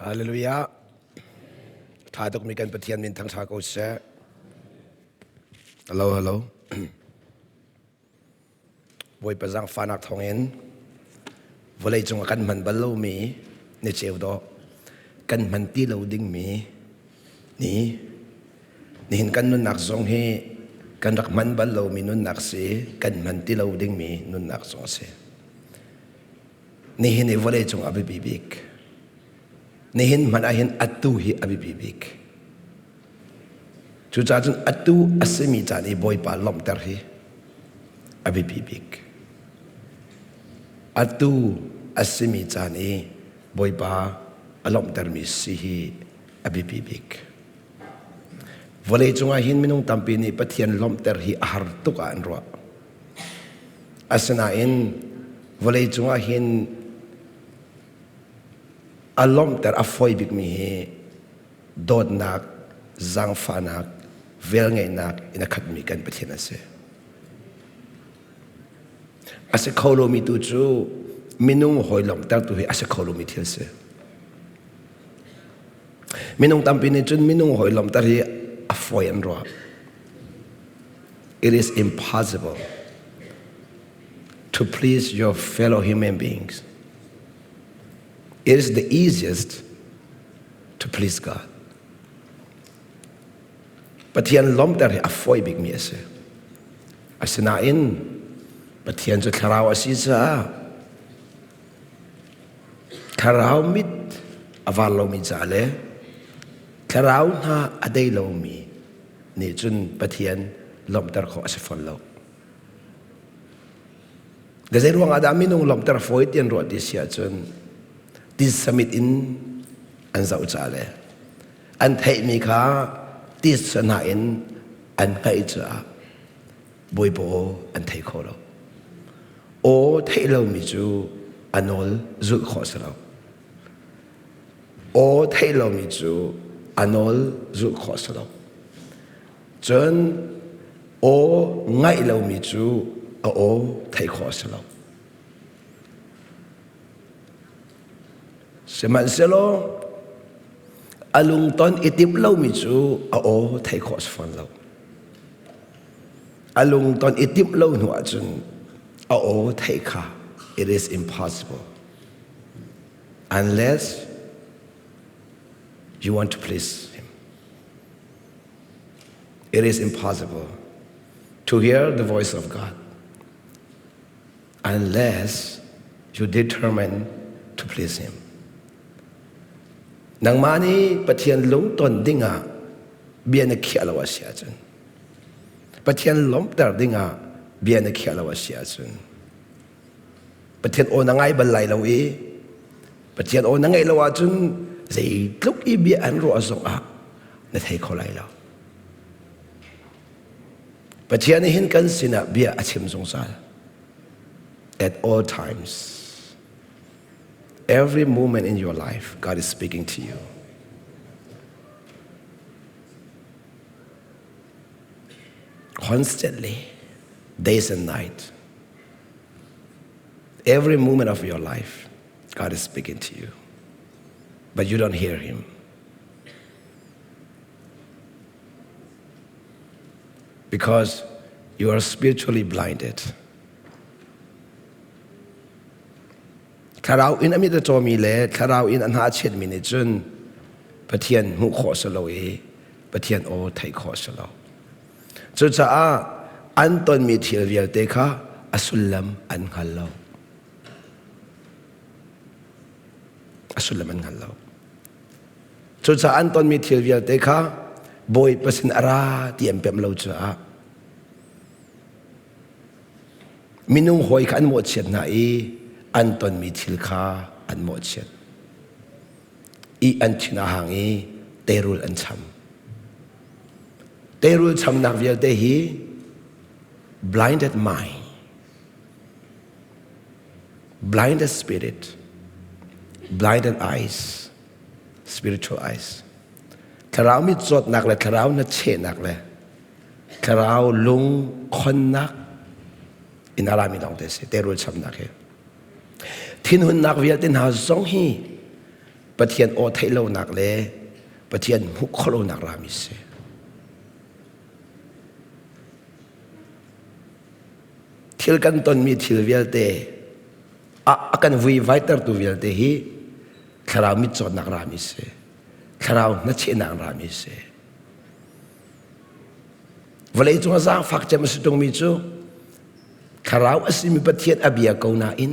Hallelujah. Tha tuk mi kan Pathian min thangtha ko seh. Hello, hello. Bawipa zaangfahnak thawngin vawlei cung ah kan hman bal lomi ni ceu dawh kan hman ti lo dingmi ni nihin kan nunnak zong hi kan rak hman bal lomi nunnak si kan hman ti lo dingmi nunnak zong a si. Nihin i vawlei cung a biapi bik. Nihin hmanh ah hin atu hi a biapi bik. Cucaah cun atu a simi caan i Bawipa lawmhter hi a biapi bik. Atu a simi caan i Bawipa a lawmhtermi si hi a biapi bik. Vawlei cungah hin minung tampi nih Pathian lawmhter hi a har tuk ah an ruah. Asinain vawlei cungah hin a lawmhter a fawi bikmi hi dawtnak, zaangfahnak, velngeihnak in a khatmi kan Pathian a si. A si kho lomi tu cu minung hawi lawmhtertu hi a si kho lomi thil si. Minung tampi nih cun minung hawi lawmhter hi a fawi an ruah. It is impossible to please your fellow human beings. It is the easiest to please God. Pathian lawmter hi a fawi bikmi a si. Asinain Pathian cu thlarau a si caah thlarau mit a var lomi ca le thlarau hna a dei lomi nih cun Pathian lawmhter khawh a si fawn lo. Le zei ruangah dah minung lawmhter fawi ti an ruah ti si ahcun titsa mit in an zoh ca le an theihmi kha titsa hna in an hngaih caah Bawipa aw an thei kho lo. Aw theih lomi cu a nawl zulh khawh si lo. Aw theih lomi cu a nawl zulh khawh si lo. Cun aw ngaih lomi cu a aw theih khawh a si lo. Sihmanhsehlaw a lungton i timh lomi cu a aw theih khawh a si fawn lo. A lungton i timh lo hnu ahcun a aw theih kha it is impossible unless you want to please him. It is impossible to hear the voice of God unless you determine to please Him. Nangmah nih Pathian lungton dingah bia na khiah lo a si ahcun Pathian lawmhter dingah bia na khiah lo a si ahcun Pathian aw na ngai bal lai lo i Pathian aw na ngaih lo ahcun zeitluk i bia an ruah zongah na thei kho lai lo. Pathian nih hin kan sinah bia a chim zungzal. At all times. Every moment in your life, God is speaking to you. Constantly, days and night. Every moment of your life, God is speaking to you. But you don't hear Him. Because you are spiritually blinded. Thlarau in a mit a cawmi le thlarau in a hna a chiatmi nih cun Pathian hmuh khawh si lo i Pathian aw theih khawh si lo. Cucaah an tonmi thil vialte kha a sullam an hngal lo. A sullam an hngal lo. Cucaah an tonmi thil vialte kha Bawipa sin a ra ti an pemh lo caah minung hawi kha an mawhchiat hna i an tonmi thil kha an mawhchiat. I an thin a hang i teirul an cham. Teirul chamnak vialte hi blinded mind, blinded spirit, blinded eyes, spiritual eyes. Thlarau mit zawtnak le thlarau na chehnak le thlarau lung khonnak in a rami lawng te si teirul chamnak hi. Thinhunnak vialte hna zong hi. Pathian aw theih lonak le Pathian hmuh khawh lonak rami si. Thil kan tonmi thil vialte a kan vuivaitertu vialte hi thlarau mitcawtnak rami si. Thlarau hnachehnak rami si. Vawlei cung ah zaangfak cem a si ṭungmi cu thlarau a simi Pathian a bia ko nain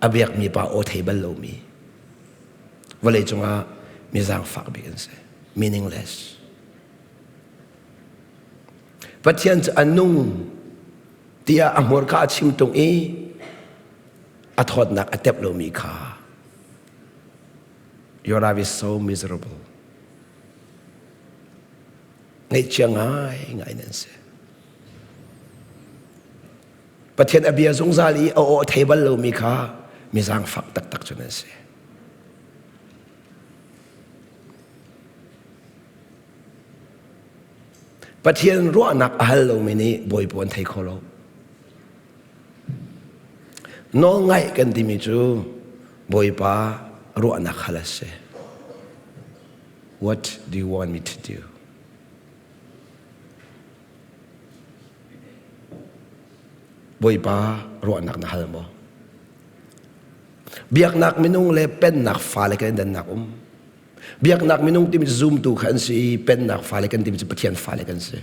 a biakmi pa aw thei bal lomi vawlei cungah mi zaangfak bik an si. Meaningless. Pathian cu a nung tiah a hmurka a chim tung i a thawtnak a tep lomi kha your life is so miserable. Ngaihchia ngai ngai nan si. Pathian a bia zungzal i a aw a thei bal lomi kha mi zaangfak taktak cu nan si. Pathian ruahnak a hal lomi nih Bawipa an thei kho lo. Nawlngaih kan timi cu Bawipa ruahnak hal a si. What do you want me to do? Bawipa ruahnak na hal maw? Biaknak minung le pennak fale kan i dannak um. Biaknak minung timi cu zumtu kha an si i pennak fale kan timi cu Pathian fale kan si.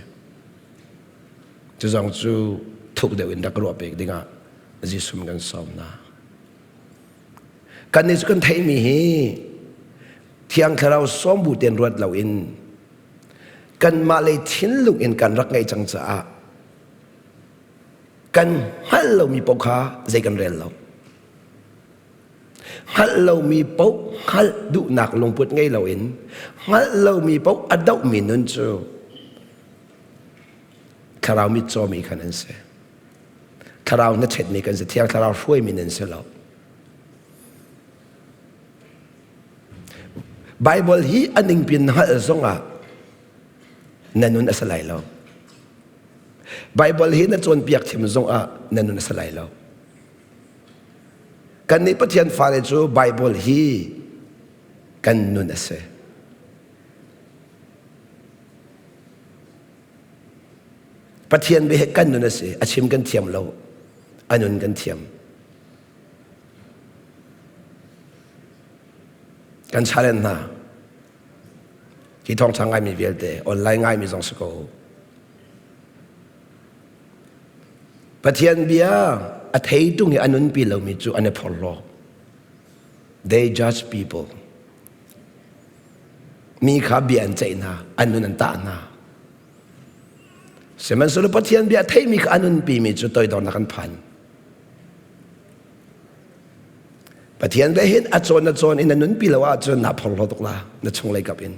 Cu zong cu thuk deuh in rak ruah pek dingah Jesuh kan sawm hna. Kannih cu kan theihmi hi Thiang Thlarau sawm bu tein ruat loin kanmah lei thinlung in kan rak ngeih cang caah kan hngalh lomi paoh kha zei kan rel lo. Hngalh lomi paoh hngalh duhnak lungput ngei loin hngalh lomi paoh a dohmi nun cu thlarau mitcawmi khan an si. Thlarau hnachetmi kan si. Thiang Thlarau hruaimi nan si lo. Bible hi a ningpin hngalh zongah na nun a si lai lo. Bible hi na cawnpiak thiam zongah na nun a si lai lo. Kannih Pathian fale cu Bible hi kan nun a si. Pathian bia hi kan nun a si. A chim kan thiam lo. A nun kan thiam. Kan challenge hna. Hi thawngṭha ngaimi vialte, online ngaimi zong si ko. Pathian bia a thei tung i a nunpi lomi cu an i phorhlaw. They judge people. Mi kha bia an ceih hna, an nun an tah hna. Sihmanhsehlaw Pathian bia a theimi kha a nunpimi cu toidornak an phan. Pathian bia hin a cawn a cawn in na nunpi lo ahcun naa phorhlaw tuk la, na chunglei kap in.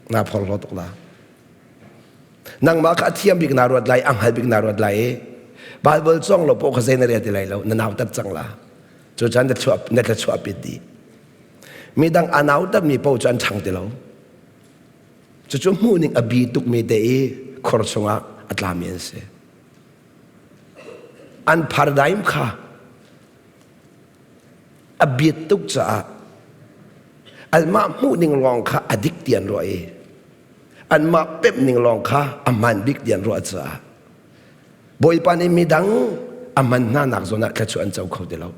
Naa phorhlaw tuk la. Nangmah kha a thiam bik naa ruat lai, a hngal bik naa ruat lai i Bible cawng lo paoh kha zei na rel ti lai lo, na nautat cang la. Cucaah na chuah na tla chuahpit dih. Midang a nautatmi paoh cu an ṭhang ti lo. Cucu hmuhning a bi tukmi te i khor chungah a tlami an si. An paradigm kha a biat tuk caah anmah hmuhning lawng kha a dik ti an ruah i anmah pemhning lawng kha a hmaan bik ti an ruah caah Bawipa nih midang a hman hna nak zawn ah thluachuah an co kho ti lo.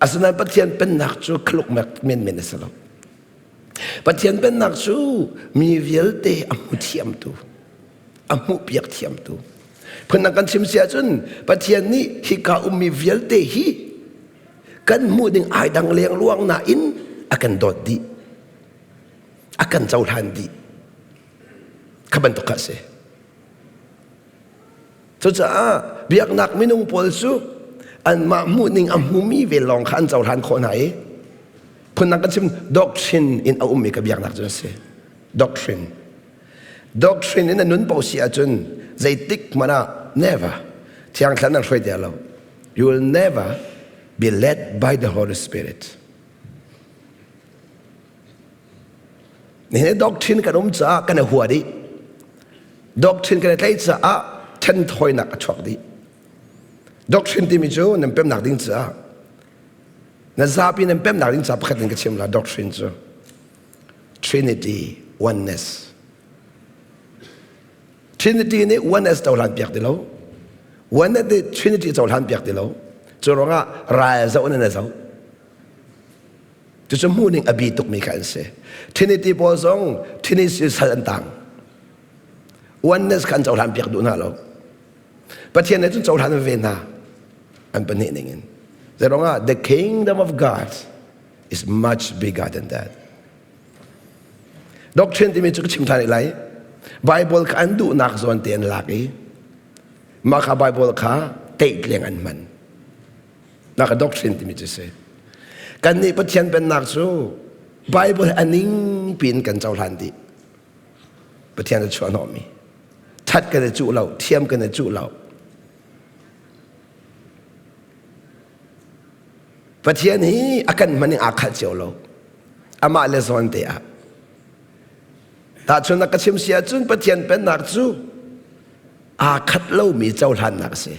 Asinain Pathian pennak cu khluk menmen a si lo. Pathian pennak cu mi vialte a hmu thiamtu, a hmuhpiak thiamtu. Phundang kan chim si ahcun Pathian nih hika ummi vialte hi kan hmuh ding ai dang lengluang nain a kan dawt dih. A kan cohlan dih. Kha bantuk kha a si. Cucaah biaknak minung pawl cu anmah hmuhning a hmumi ve lawng kha an cohlan khawh hna i phundang kan chim doctrine in a ummi ka biaknak cu a si. Doctrine. Doctrine in a nun paoh si ahcun zeitik hmanh ah never Thiang Thlarau nan hruai ti lo. You will never be led by the Holy Spirit. Nihin doctrine kan um caah kan i hua dih. Doctrine kan i tlaih caah ṭhenthawinak a chuak dih. Doctrine timi cu nan pemnak ding caah na zapi nan pemnak ding caah pakhat in ka chim la doctrine cu Trinity oneness. Trinity nih oneness cohlan piak ti lo. Oneness nih Trinity cohlan piak ti lo. Cu ruangah ral zoh in an zoh. Cucu hmuhning a bi tukmi kha an si. Trinity pawl zong Trinity sal an tang. Oneness kha an cohlan piak duh hna lo. Pathian nih cun cohlan ve hna an pahnih ning in. Zeiruangah the kingdom of God is much bigger than that. Doctrine timi cu ka chim ṭhan lai. Bible kha an duhnak zawn te an lak i mah kha Bible kha teitleng an hman. Mah kha doctrine timi cu si. Kannih Pathian pennak cu Bible a ning piin kan cohlan dih. Pathian a chuah hnawhmi. That kan i cuh lo, thiam kan i cuh lo. Pathian hi a kan hman ning aa khalh cio lo. Amah le zawn te ah. Tahchunhnak ka chim si ahcun Pathian pennak cu aa khat lomi cohlannak a si.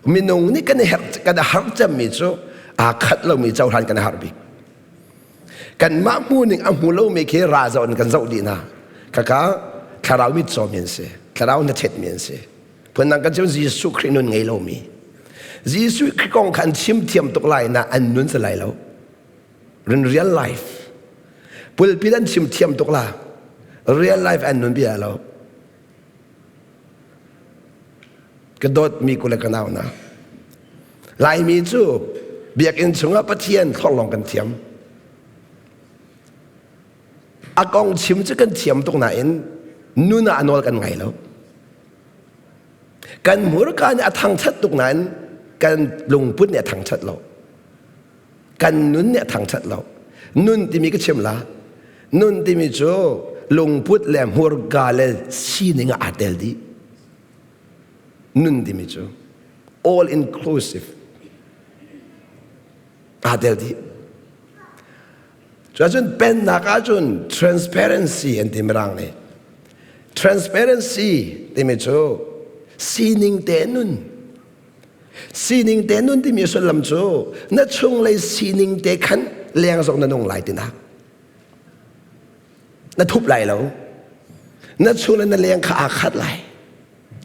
Minung nih kan i herh kan i harh cemmi cu aa khat lomi cohlan kan i harh bik. Kanmah hmu ning a hmu lomi khi ra zoh in kan zoh dih hna. Khakha thlarau mit cawmi an si. Thlarau hnachetmi an si. Phundang kan chim Jesuh Khrih nun ngei lomi. Jesuh Khrih kong kha an chim thiam tuk lai na an nun si lai lo. In real life. Pulpit an chim thiam tuk la. Real life an nun bia lo. Ka dawtmi kule ka nau na. Laimi cu biakinn chungah Pathian thlorlong kan thiam. A kong chim cu kan thiam tuk nain nun ah a nawl kan ngai lo. Kan hmurka nih a thangṭhat tuk nain kan lungput nih a thangṭhat lo. Kan nun nih a thangṭhat lo. Nun timi ka chim la. Nun timi cu lungput le hmurka le sining ah aa tel dih. Nun timi cu all inclusive aa tel dih. Cuacun pennak ahcun transparency an ti mirang nih. Transparency timi cu sining te nun. Sining te nun timi sullam cu na chunglei sining te khan leng zong na nung lai tinak. Na thup lai lo. Na chung le na leng kha aa khat lai.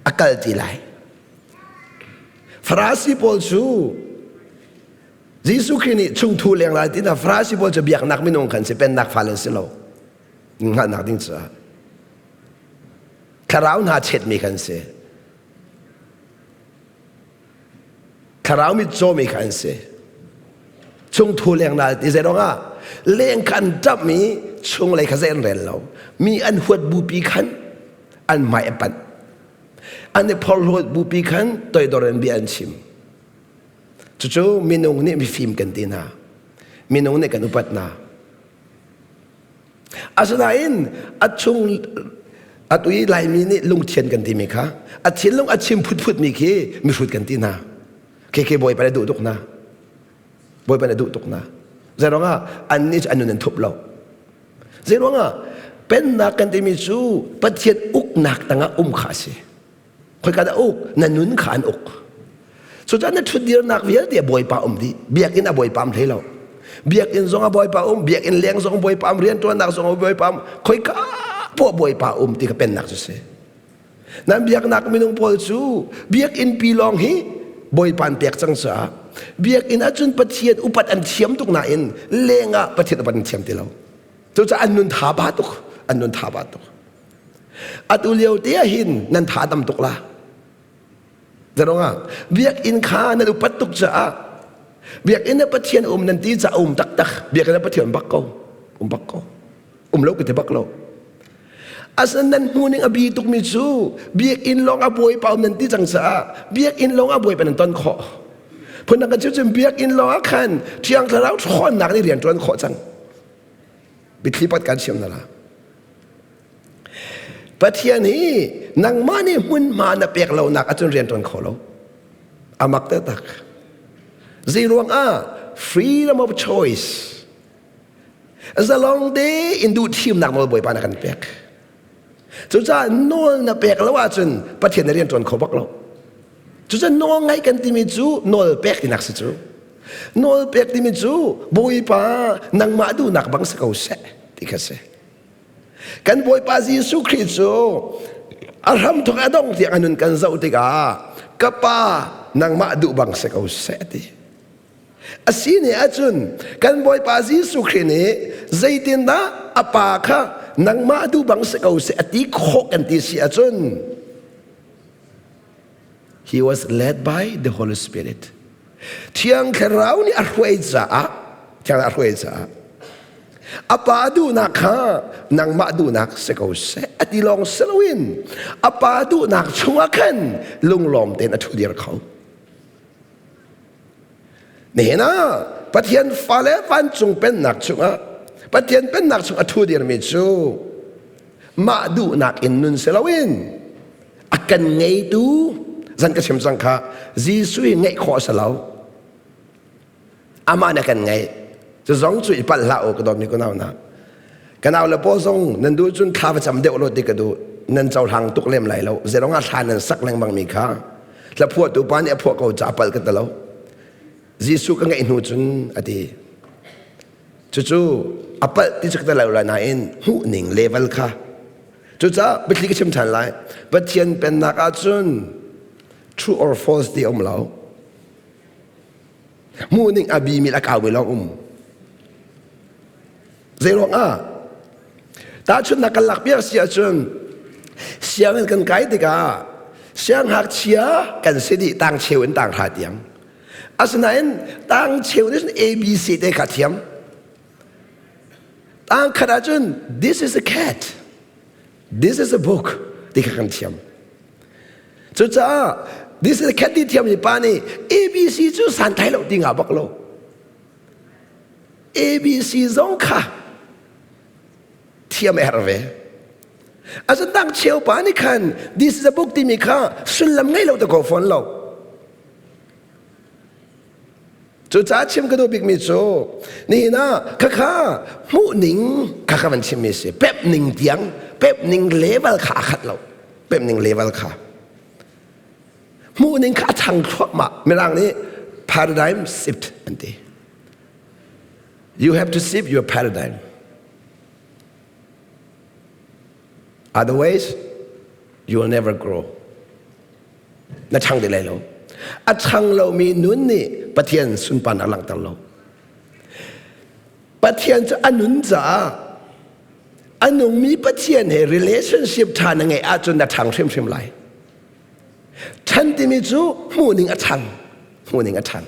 A kal ti lai. Farasi pawl cu Jesuh Khrih nih chungthu leng lai tina Farasi pawl cu biaknak minung kan si pennak fale an si lo hngalhnak ding caah thlarau hna chetmi kan si thlarau mit cawmi kha an si chungthu leng nal ti zei ah leng kha an ṭamh i chunglei kha zei an rel lo mi an huat bupi khan an hmai a panh an i phorhlawt bupi khan toidor in bia an chim Cucu minung nih mifim kan ti hna. Minung nih kan upat hna. Asinain a chung atu i Laimi nih lungthian kan timi kha a thinlung a chim phutphutmi khi mihrut kan ti hna. Khi khi Bawipa nih a duh tuk hna. Bawipa nih a duh tuk hna. Zeiruangah annih cu an nun an thup lo. Zeiruangah pennak kan timi cu Pathian uknak tangah um kha a si. Khoika dah uk? Na nun kha an uk. Cucaah na ṭhutdirnak vialte a bawipa um dih. Biakinn a bawipa um hlei lo. Biakinn zong a bawipa um, biakinn leng zong bawipa um, rianṭuannak zong a bawipa um, khoika poah bawipa um ti kha pennak cu si. Nan biaknak minung pawl cu biakinn pi lawng hi bawipa an pek cang caah biakinn ahcun Pathian upat an thiam tuk nain leng ah Pathian upat an thiam ti lo. Cucaah an nun tha ba tuk, an nun tha ba tuk. Atu lio te ah hin nan tha tam tuk la. Zarongah biakinn kha nan upat tuk caah biakinn ah Pathian um nan ti caah um taktak biakinn ah Pathian bak ko um bak ko um lo ka ti bak lo asan nan hmu ning a bi tukmi cu biakinn lawng a bawipa um nan ti cang caah biakinn lawng a bawipa nan ton khawh phundang kan chim cun biakinn lawng ah khan thiang thlarau ṭhawnnak nih rian ṭuan khawh cang Biathli pat kan siam na la. Pathian hi nangmah nih hmunhma na pek lonak ahcun rian ṭuan kho lo. Amak taktak. Zeiruang ah freedom of choice zalong tein duh thimnak nawl Bawipa na kan pek. Cucaah nawl na pek lo ahcun Pathian na rian ṭuan kho bak lo. Cucun nawl ngaih kan timi cu nawl pek tinak si cu. Nawl pek timi cu Bawipa nangmah duhnak bang si ko seh ti kha si. Kan Bawipa Jesuh Khrih cu a hramthok a dong tiang a nun kan zoh tikah ka pa nangmah duh bang si ko seh ti. A si ne ahcun kan Bawipa Jesuh Khrih nih zeitindah a pa kha nangmah duh bang si ko seh a ti khawh kan ti si ahcun He was led by the Holy Spirit. Thiang Thlarau nih a hruai caah Thiang a hruai caah a pa duhnak kha nangmah duhnak si ko seh a ti lawng si loin a pa duhnak chungah khan lunglawm tein a ṭhu dir kho. Nihin ah Pathian fale vancung pennak chungah Pathian pennak chung a ṭhu dirmi cu mah duhnak in nun si loin a kan ngeitu zan ka chim cang kha Jesuh hi ngeih khawh a si lo amah nih a kan ngeih cu zong cu i palh hlah u ka dawtmi ka nau hna ka nau le pawl zong nan duh cun thla va cam deuh lo ti ka duh nan cohlang tuk lem lai lo zeirong ah thla nan sak lengmang mi kha hla phuahtu pa nih a phuah ko ca palh ka ti lo Jesuh ka ngeih hnu cun a ti cucu a palh ti cu ka ti lo lai nain hmuh ning level kha Cucaah biathli ka chim ṭhan lai. Pathian pennak ahcun true or false ti um lo. Hmuh ning a bimi le a kaumi lawng um. Zeiruang ah? Tahchunhnak kan lak piak si ahcun sianginn kan kai tikah sianghngakchia kan si dih tang cheu in tang hra tiang. Asinain tang cheu nih cun ABC te kha thiam. Tang khat ahcun this is a cat, this is a book ti kha kan thiam. Cucaah this is a cat ti thiammi pa nih ABC cu santlai lo ti nga bak lo. ABC zong kha thiam a herh ve. Asan tang cheu pa nih khan this is a book timi kha sullam ngei lo ta ko fawn lo. Cucaah chim ka duh bikmi cu nihin ah khakha hmuhning kha ka van chimmi si pep ning tiang pep ning level kha a khat lo pep ning level kha hmuhning kha a chang thluahmah mirang nih paradigm shift an ti you have to shift your paradigm otherwise you will never grow Na ṭhang ti lai lo. A ṭhang lomi nun nih Pathian sunparnak langhter lo. Pathian cu a nun caah a nungmi Pathian he relationship ṭha na ngeih ahcun na ṭhang hrimhrim lai. Ṭhan timi cu hmuhning a ṭhang. Hmuhning a ṭhang.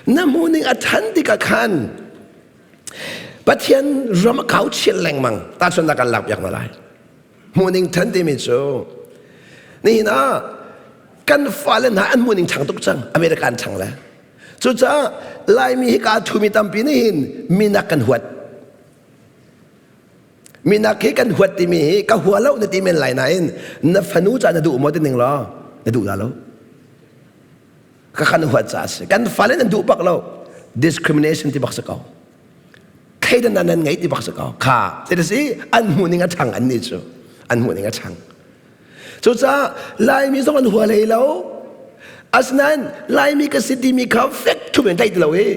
Na hmuhning a ṭhan tikah khan Pathian ram a kau chin lengmang. Tahchunhnak kan lak piak hna lai. Hmuhning ṭhan timi cu nihin ah kan fale hna an hmuhning ṭhang tuk cang America an ṭhang le cucaah Laimi hi kaa thumi tampi nih hin minak kan huat minak hi kan huat timi hi ka hua lo na ti men lai nain na fanu ca na duh maw ti ning law na duh la lo ka kan huat ca a si kan fale nan duh bak lo discrimination ti bak si ko thleidannak nan ngei ti bak si ko kha ti si an hmuh ning a ṭhang an nih cu an hmuh ning a ṭhang cucaah laimi zong an hua hlei lo asinain laimi ka si timi kha fek thum in tlaih ti lo i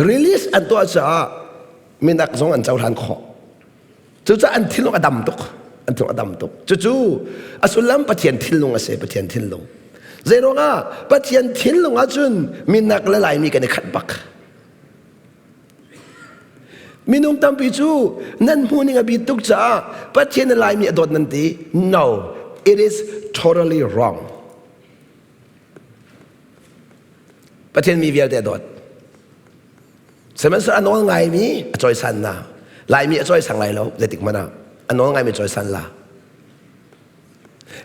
release an tuah caah minak zong an cohlan khawh cucaah an thinlung a dam tuk an thinlung a dam tuk cucu a sullam Pathian thinlung a si Pathian thinlung zeiruangah Pathian thinlung ahcun minak le laimi kan i khat bak Minung tampi cu nan hmuhning a bi tuk caah Pathian na Laimi a dawt nan ti. No, it is totally wrong. Pathian mi vialte a dawt. Sihmanhsehlaw a nawl ngaimi a cawisan na. Laimi a cawisang lai lo, zeitik hmanh ah. A nawl ngaimi cawisan la.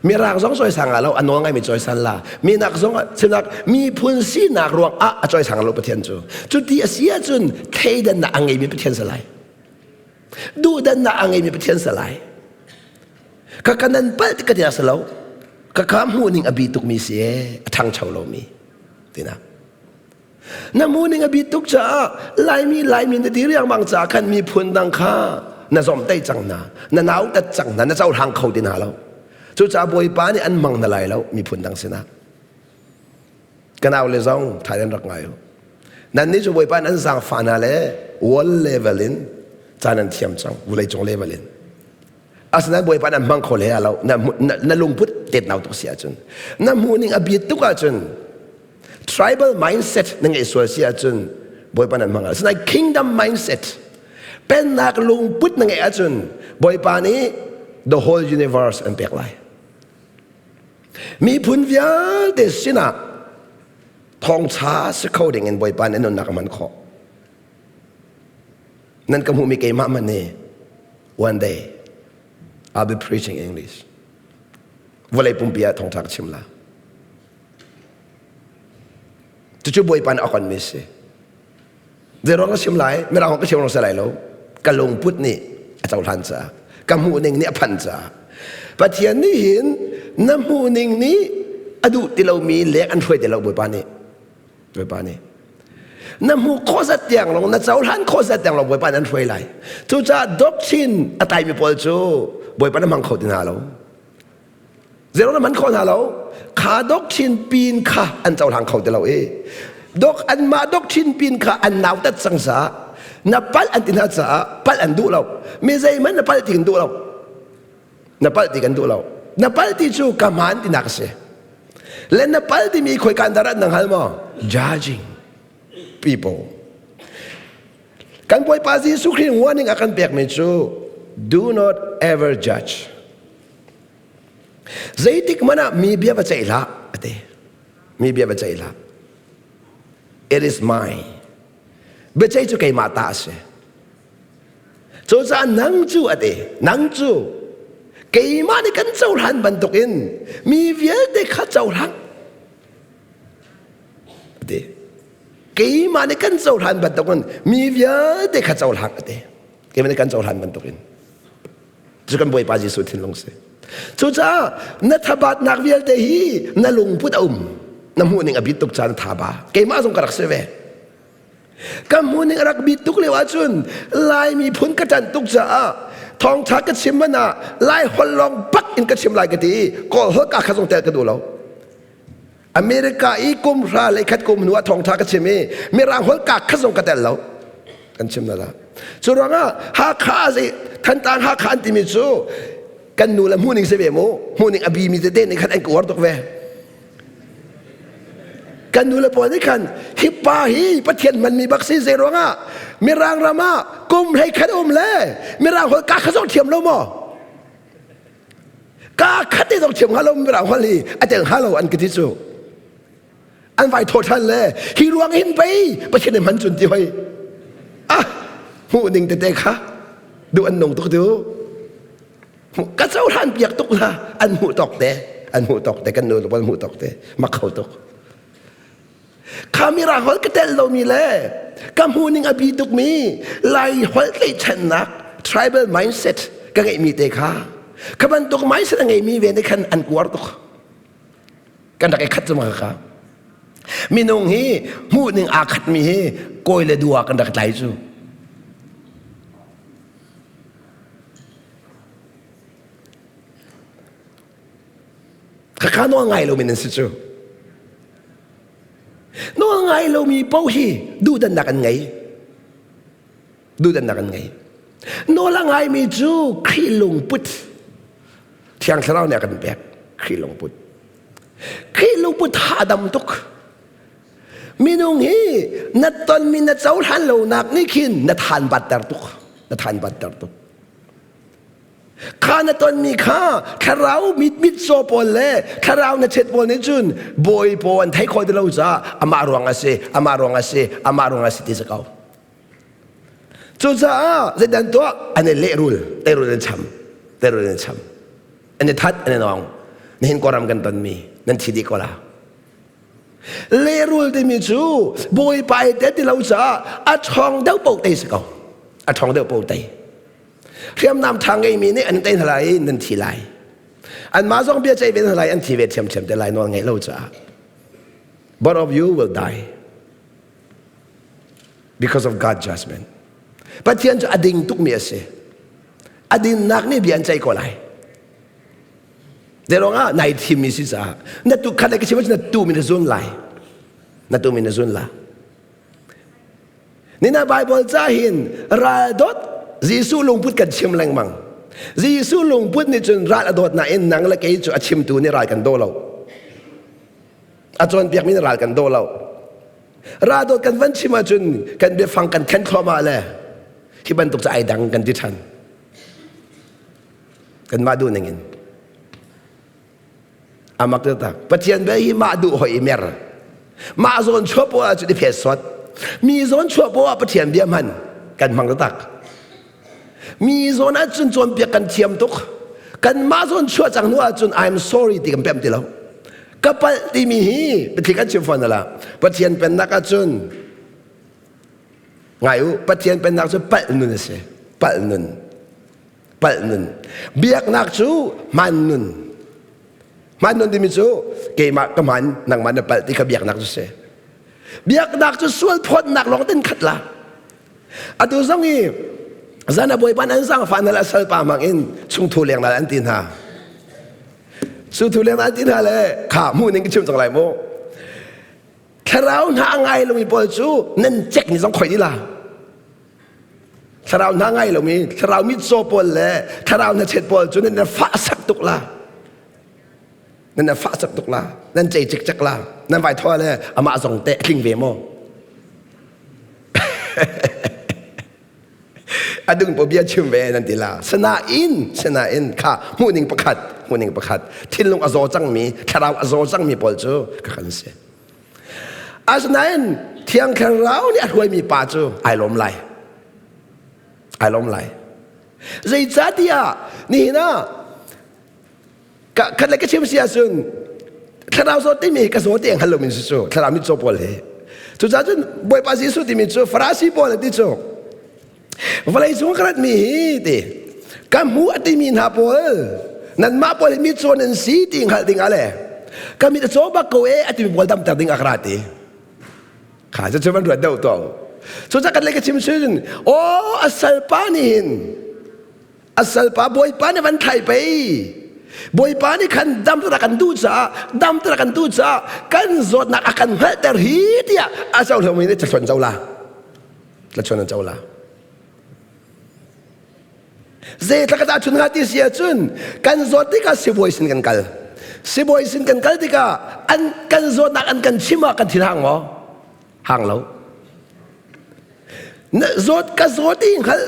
Mirang zong cawisang lo, a nawl ngaimi cawisan la. Minak zong sinak miphun sinak ruang ah a cawisang lo Pathian cu. Cuti a si ahcun thleidannak a ngeimi Pathian si lai. Duhdannak a ngeimi Pathian si lai. Ka ka nan palh ti ka ti si lo. Ka ka hmuhning a bi tukmi si ee, a ṭhangcho lomi. Tinak. Na muning a bi tuk caah Laimi Laimi na ti riangmang caah khan miphun dang kha na zomhtaih cang hna, na nautat cang hna, na cohlang kho ti hna lo. Cucaah Bawipa nih an hmang hna lai lo miphun dang sinah. Ka nau le zong Thailand rak ngai u. Nannih cu Bawipa nih an zaangfah hna le world level in ca nan thiam cang, vawleicung level in. Asinain Bawipa nih an hmang kho hlei lo. Na, na, na lungput tetnau tuk si ahcun, na hmuhning a biat tuk ahcun, tribal mindset na ngeih sual si ahcun Bawipa nan hmang. Asinain kingdom mindset, pennak lungput na ngeih ahcun Bawipa nih the whole universe an pek lai. Miphun vialte sinah thawngṭha si kho ding in Bawipa nih nunnak a hman khawh. Nan ka hmuhmi keimah hmanh hi one day I'll be preaching English. Vawlei pumpi ah thawngṭha ka chim la. Cucu Bawipa nih a konmi si. Zeiruang ka chim lai? Mirang ka chim rong si lai lo. Ka lungput nih a cohlan caah, ka hmuhning nih a phanh caah. Pathian nih hin na hmuhning nih a duh ti lomi leng an hruai ti lo Bawipa nih. Bawipa nih. Na hmuh khawh zat tiang lawng, na cohlan khawh zat tiang lawng Bawipa nih an hruai lai. Cucaah doctrine a taimi pawl cu Bawipa na hmang kho ti hna lo. Zeirong na hman khawh hna lo. Kha doctrine pin kha an cohlang kho ti lo i dok anmah doctrine pin kha an nautat cang caah na palh an ti hna caah palh an duh lo. Mi zeihmanh na palh ti kan duh lo. Na palh ti kan duh lo. Na palh ti cu ka hmaan tinak a si. Le na palh timi khoi kan darat nang hal maw? Judging people. Kan Bawipa Jesuh Khrih warning a kan pekmi cu do not ever judge. Zeitik hmanh ah mi bia va ceih hlah a ti. Mi bia va ceih hlah. It is mine. Biaceih cu keimah ta a si. Cucaah nang cu a ti. Nang cu keimah nih kan cohlan bantukin mi vialte kha cohlang. A ti. Keimah nih kan cohlan bantukin mi vialte kha cohlang a ti. Keimah nih kan cohlan bantukin. Cu kan Bawipa Jesuh thinlung si. Cucaah na thabatnak vialte hi na lungput a um. Na hmuhning a bit tuk caan thaba. Keimah zong ka rak si ve. Ka hmuhning a rak bit tuk lio ahcun Lai miphun ka ṭanh tuk caah thawngṭha ka chim man ah Lai holh lawng bak in ka chim lai ka ti i Kawl holh ka kha zong tel ka duh lo. America i kum hra le khat kum hnu ah thawngṭha ka chim i Mirang holh ka khat zong ka tel lo kan chim na la cu ruangah Hakha zei Thantlang Hakha an timi cu kan nu le hmuhning si ve mu hmuhning a bi mi tete nih khan an ka uar tuk ve kan nu le pawl nih khan hi pa hi Pathian hmanmi bak si zei ruangah Mirang ram ah kum hlei khat um le Mirang holh ka kha zong thiam lo maw Ka khat te zong thiam hnga lo mirang holh hi a tel hnga lo an ka ti cu. An vai thaw ṭhan le hi ruang hin pei Pathian nih hman cun ti hoi. Ah hmuh ning tete kha duh an nung tuk tu. Ka cohlan piak tuk hna an hmuh tawk te an hmuh tawk te kan nu le hmuh tawk te mak kho tuk. Kha mirang holh ka tel lomi le ka hmuhning a bi tukmi Lai holh tlaihchannak tribal mindset ka ngeihmi te kha kha bantuk mindset a ngeimi ve nih khan an kuar tuk. Kan rak i khat cuma kha. Minung hi hmuhning aa khatmi hi kawi le dua kan rak tlai cu. Khakha nawl ngai lomi nan si cu. Nawl ngai lomi paoh hi duhdannak an ngei. Duhdannak an ngei. Nawl a ngaimi cu Khrih lungput Thiang Thlarau nih a kan pek. Khrih lungput. Khrih lungput hahdam tuk. Minung hi na tonmi na cohlan lonak nih khin na than batter tuk. Na than batter tuk. Kha na tonmi kha thlarau mit mitcaw pawl le thlarau na chet pawl nih cun bawi paw an thei kho ti lo caah amah ruang a si amah ruang a si amah ruang a si ti si ko. Cucaah zeidan tuah an i lehrul teirul an cham teirul an cham an i that an i nawng nihin kawlram kan tonmi nan thi dih ko la lehrul timi cu bawipa i te ti lo caah a ṭhawng deuh paoh tei si ko a ṭhawng deuh paoh tei Hriamnam ṭha ngeimi nih an tei hna lai i nan thi lai. Anmah zong bia ceih ve hna lai an thi ve ṭhiamṭhiam te lai nawl ngeih lo caah. Both of you will die because of God's judgment. Pathian cu a ding tukmi a si. A dinnak nih bia an ceih ko lai. Zeiruangah nai thimmi si caah na tu khat le ka chim na tu mi na zun lai. Na tu mi na zun la. Nina Bible ca hin ral dawt Jesuh lungput kan chim lengmang. Jesuh lungput nih cun ral a dawt nain nang le kei cu a chimtu nih ral kan daw lo. A cawnpiakmi nih ral kan daw lo. Ral dawt kan van chim ahcun kan biafang kan khen thluahmah le hi bantuk cu ai dang kan ti ṭhan. Kanmah duh ning in. Amak taktak. Pathian bia hi mah duh hoi i mer. Mah zawn chuah poah ahcun i phet sawt. Mi zawn chuah poah Pathian bia hman kan hmang taktak. Mi zawn ahcun cawnpiak kan thiam tuk. Kanmah zawn chuah cang hnu ahcun I'm sorry ti kan pemh ti lo. Ka palh timi hi biathli kan chim fawn ala. Pathian pennak ahcun ngai u Pathian pennak cu palh nun a si. Palh nun. Palh nun. Biaknak cu hman nun. Hman nun timi cu keimah ka hman, nangmah na palh ti kha biaknak cu si. Biaknak cu sual phawtnak lawng tin khat la. Atu zong i zan a bawipa an zaangfah hna le salpa hmang in chungthu leng an ti hna. Chungthu leng an ti hna le kha hmuh ning ka chim cang lai mu. Thlarau hna a ngai lomi pawl cu nan cek ni zong khoi di la. Thlarau hna ngai lomi thlarau mitcaw pawl le thlarau hnachet pawl cu nan fah sak tuk la. Nan fah sak tuk la. Nan cei cikcek la. Nan vai thaw le amah zong teh tling ve maw? A dung po bia chim ve nan ti la. Sanain sanain kha hmuhning pakhat hmuhning pakhat thinlung a zaw cangmi thlarau a zaw cangmi pawl cu ka kan si. Asinain Thiang Thlarau nih a hruaimi pa cu ai lawm lai. Ai lawm lai. Zeicahtiah nihin ah khat le ka chim si ahcun thlarau zaw timi ka zaw ti hngal lomi si cu thlarau mitcaw pawl hi. Cucaah cun Bawipa Jesuh timi cu Farasi pawl an ti cu Vawlei cung ka ratmi hi ti ka hmu a timi hna pawl nanmah pawl hi mitcaw nan si ti hngalh ding ah le ka mit a caw bak ko e a timi pawl damter ding ah ka ra ti. Kha cu cu van ruat deuh to. Cucaah kan lei ka chim sin aw a salpa nih hin a salpa bawipa nih van thlai pei bawipa nih khan dam ta kan duh caah dam ta kan duh caah kan zawtnak a kan hngalhter hi tiah a cohlomi nih cathluan co la tlachuan an co la Zeitlak ka tahchun hnga ti si ahcun kan zawt tikah sibawi sin kan kal. Sibawi sin kan kal tikah an kan zawtnak an kan chim ah kan thin hang maw? Hang lo. Na zawt ka zawt i hngal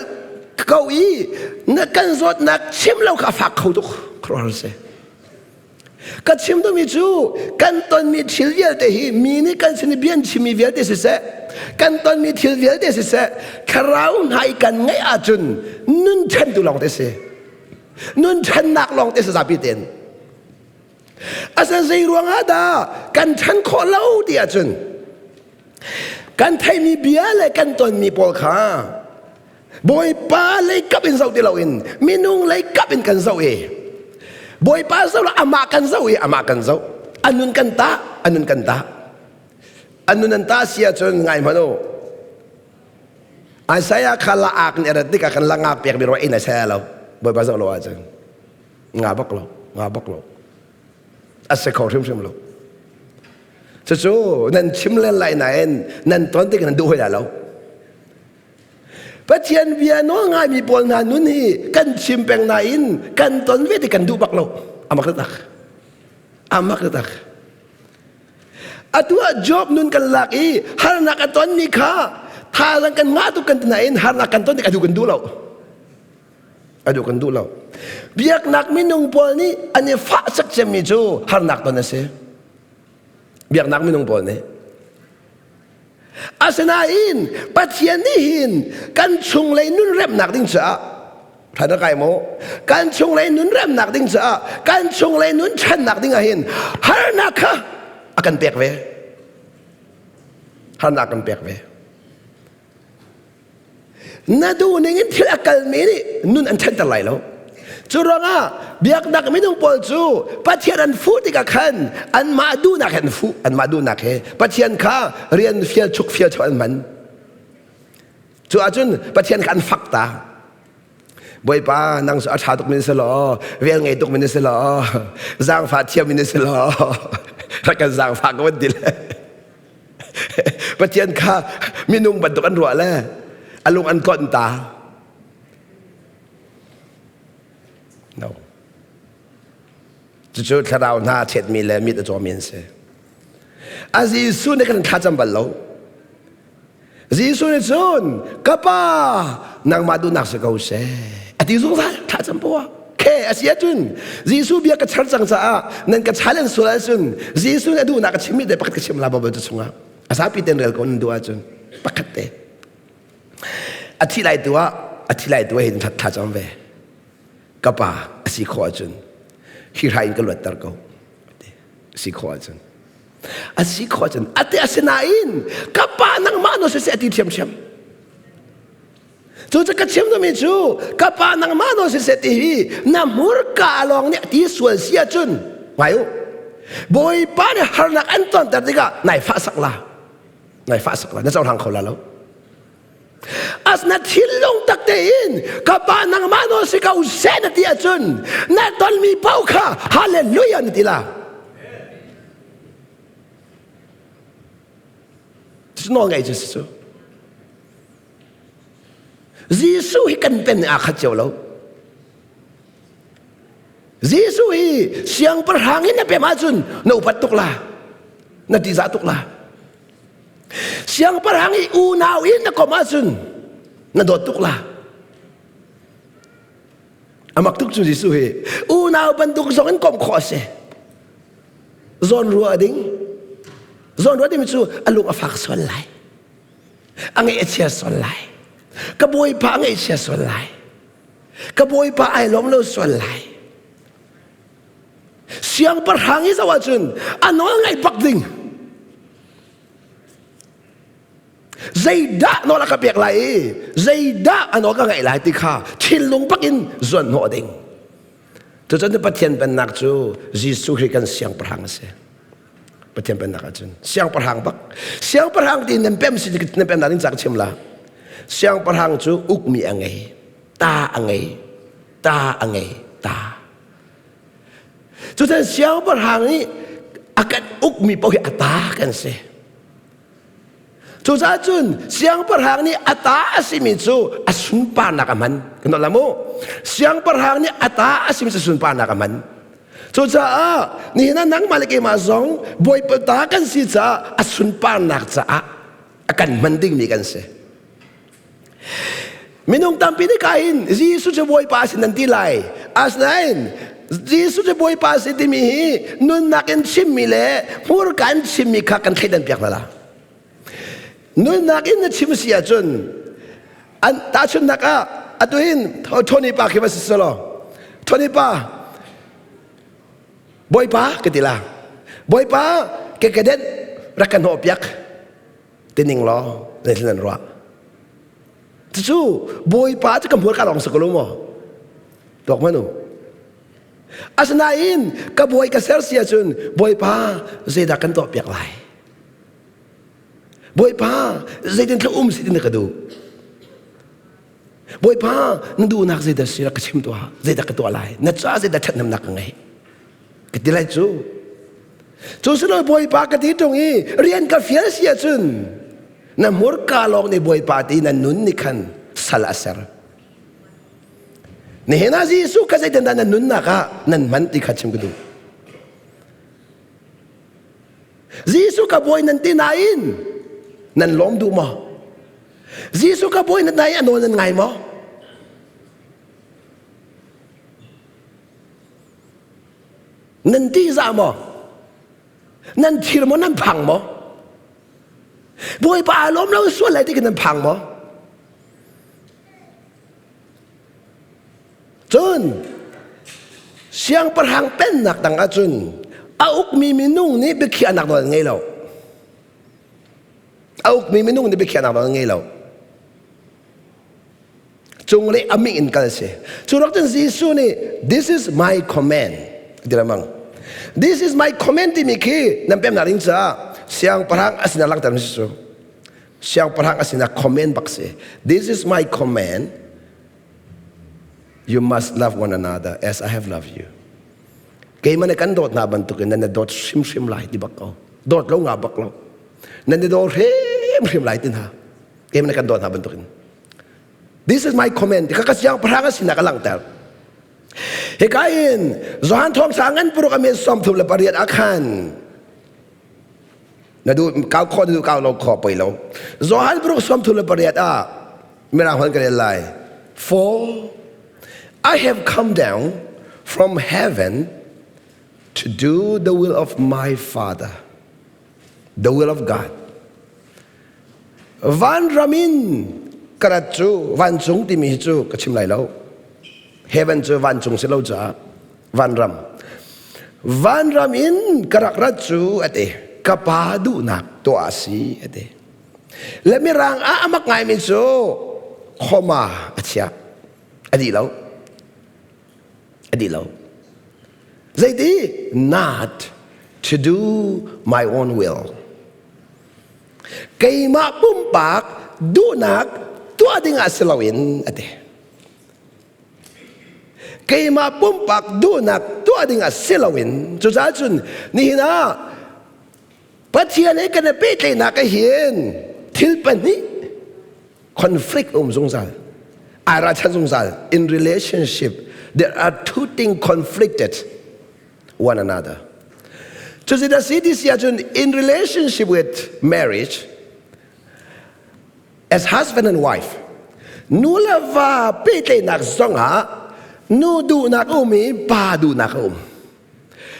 ko i na kan zawtnak chim lo kha a fak kho tuk. Khuaruahhar si. Ka chim duhmi cu kan tonmi thil vialte hi mi nih kan sin i bia an chimmi vialte siseh, kan tonmi thil vialte siseh, thlarau hna i kan ngeih ahcun nun ṭhentu lawng te si. Nun ṭhennak lawng te si zapi tein. Asan zei ruangah dah kan ṭhen khawh lo ti ahcun kan theihmi bia le kan tonmi pawl kha Bawipa lei kap in zoh ti loin minung lei kap in kan zoh i Bawipa zoh lo amah kan zoh i amah kan zoh a nun kan tah a nun kan tah a nun an tah si ahcun ngai hmanh u Isaiah kha la ak nih a rat tikah kan la ngak pek mi ruah in Isaiah lo Bawipa zoh lo ahcun nga bak lo nga bak lo a si kho hrimhrim lo cucu nan chim len lai nain nan ton tik nan duh hoi lai lo Pathian bia nawl ngaimi pawl hna nun hi kan chim peng nain kan ton ve ti kan duh bak lo. Amak tak. Amak tak. Atu ah Job nun kan lak i harnak a tonmi kha thazaang kan ngah tuk kan ti nain harnak kan ton tik a duh kan duh lo. A duh kan duh lo. Biaknak minung pawl nih an i fah sak cemmi cu harnak ton a si. Biaknak minung pawl nih. Asinain Pathian nih hin kan chunglei nun remnak ding caah Thlan kai maw? Kan chunglei nun remnak ding caah kan chunglei nun ṭhannak ding ah hin harnak kha a kan pek ve. Harnak kan pek ve. Na duh ning in thil a kalmi nih nun an ṭhanter lai lo. Cu ruangah biaknak minung pawl cu Pathian an fuh tikah khan anmah duhnak he an fuh, anmah duhnak he Pathian kha rian fial chuk fial chuk an hman. Cu ahcun Pathian kha an fak ta. Bawipa nang cu a ṭha tuk min si law vel ngei tuk min si law zaangfah thiam min si law rak kan zaangfah ko an ti le Pathian kha minung bantuk an ruah le a lung an tlonh ta. No. Cucu thlarau hna a chetmi le mit a cawmi an si. A Jesuh nih kan thlacam bal lo. Jesuh nih cun ka pa nangmah duhnak si ko seh a ti zungzal thlacam poah khe a si ahcun Jesuh bia ka char cang caah nan ka challenge sual ahcun Jesuh nih a duhnak ka chimmi te pakhat ka chim la Bible chungah a zapi ten rel ko nan duh ahcun pakhat te a thi lai tu ah a thi lai tu ah hin thlacam ve ka pa a si khawh ahcun hi hrai in ka luatter ko si khawh ahcun A si khawh cun a ti asinain ka pa nangmah no siseh a ti ṭhiamṭhiam. Cu cu ka chim duhmi cu ka pa nangmah no siseh ti hi na hmurka lawng nih a ti sual si ahcun ngai u. Bawipa nih harnak an tonter tikah nai fah sak la. Nai fah sak la na cohlang kho la lo. As na thinlung tak tein ka pa nangmah nawl si ko seh na ti ahcun na tonmi paoh kha hallelujah na ti la. Nawl ngaih cu si cu. Jesuh hi kan pen aa khat cio lo. Jesuh hi siangpahrang in na pem ahcun na upat tuk la. Na tizah tuk la. Siangpahrang i unau in na kom ahcun na dawt tuk la. Amak tuk cu Jesuh hi unau bantuk zong in komh khawh a si. Zawn ruah ding. Zawn ruah ding cu a lung a fak sual lai. A ngaih a chia sual lai. Ka bawipa a ngaih chia sual lai. Ka bawipa ai lawm lo sual lai. Siangpahrang i zoh ahcun a nawl ngaih bak ding. Zeidah nawl a ka pek lai i zeidah a nawl ka ngaih lai ti kha thinlung bak in zuan hnawh ding. Cucun Pathian pennak cu Jesuh Khrih kan siangpahrang a si. Pathian pennak ahcun siangpahrang bak. Siangpahrang ti nan pem si nan pem ding ca ka chim la. Siangpahrang cu ukmi a ngei, ta a ngei, ta a ngei, ta. Cutan siangpahrang nih a kan ukmi paoh hi a ta kan si. Cucaah cun siangpahrang nih a ta a simi cu a sunparnak a hman. Kan la mu. Siangpahrang nih a ta a simi cu sunparnak a hman. Cucaah nihin ah nangmah le keimah zong Bawipa ta kan si caah a sunparnak caah a kan hman dingmi kan si. Minung tampi nih kahin Jesuh cu Bawipa a si nan ti lai. Asinain Jesuh cu Bawipa a si timi hi nunnak in chimmi le hmurka in chimmi kha kan thleidan piak hna la. Nunnak in na chim si ahcun an tahchunhnak ah atu hin Tony pa khi va si selaw Tony pa Bawipa ka ti la. Bawipa ke kedenh rak ka hnawh piak. Tining law zeitin nan ruah? Cucu Bawipa cu ka hmur ka lawng si ko lo maw? Tuak hmanh u. Asinain ka bawi ka ser si ahcun Bawipa zeidah kan tuah piak lai? Bawipa zeitin thla um si tin ka duh? Bawipa na duhnak zeidah si rak ka chim tuah zeidah ka tuah lai? Na caah zeidah ṭhathnemnak ka ngei? Ka ti lai cu. Cu silo Bawipa ka ti ṭung i rian ka fial si ahcun na hmurka lawng nih Bawipa ti na nun nih khan sal a ser. Nihin ah Jesuh kha zeitindah na nunnak ah nan hman ti kha chim ka duh. Jesuh ka bawi nan ti nain nan lawm duh maw? Jesuh ka bawi nan nain a nawl nan ngai maw? Nan tihzah maw? Nan thir maw? Nan phang maw? Bawipa aa lawm lo sual lai ti khi nan phang maw? Cun siangpahrang pennak dang ahcun a ukmi minung nih biakhiahnak nawl an ngei lo. A ukmi minung nih biakhiahnak nawl an ngei lo. Cung le a ming in kal si. Cu rak cun Jesuh nih this is my command ti lamang. This is my command timi khi nan pemnak ding caah siangpahrang a sinah langhter si cu. Siangpahrang a sinah command bak si. This is my command. You must love one another as I have loved you. Keimah nih kan dawt hna bantukin nan i dawt hrimhrim lai ti bak ko. Dawt lo nga bak lo. Nan i daw hrimhrim lai ti hna. Keimah nih kan dawt hna bantukin. This is my comment. Ka ka siangpahrang a sinak a langhter. Hika in Johan thawngṭha ngan puruk a min 38 ah khan na duh kau khawh na duh kau lo khawh poi lo. Johan paruk 38 ah mirang hon ka rel lai. For I have come down from heaven to do the will of my Father, the will of God. Vanram in ka rat cu vancung timi hi cu ka chim lai lo. Heaven cu vancung si lo caah vanram. Vanram in ka rak rat cu a ti. Ka pa duhnak tuah a si a ti. Le mirang ah a mak ngaimi cu khoma a chia. A dih lo. A dih lo. Zeiti? Not to do my own will. Keimah pumpak duhnak tuah ding ah si loin a ti. Keimah pumpak duhnak tuah ding ah si loin cucaah cun nihin ah Pathian he kan i pehtlaihnak ah hin thil pahnih conflict um zungzal ai ralchan zungzal in relationship there are two things conflicted one another. Cucu the CDC ahcun in relationship with marriage, as husband and wife, nu le va pehtlaihnak zongah nu duhnak a um i pa duhnak a um.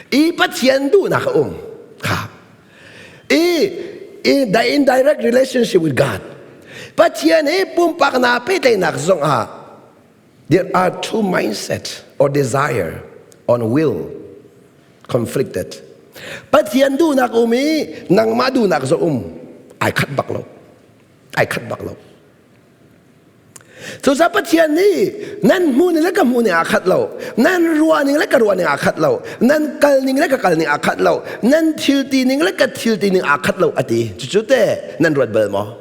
I Pathian duhnak a um. Kha. I, i the indirect relationship with God. Pathian he pumpak na pehtlaihnak zongah There are two mindsets or desire on will conflicted. Pathian duhnak um i nangmah duhnak zong um ai khat bak lo. Ai khat bak lo. Cucaah Pathian nih nan hmuh ning le ka hmuh ning aa khat lo. Nan ruah ning le ka ruah ning aa khat lo. Nan kal ning le ka kal ning aa khat lo. Nan thil ti ning le ka thil ti ning aa khat lo a ti. Cucu te nan ruat bal maw?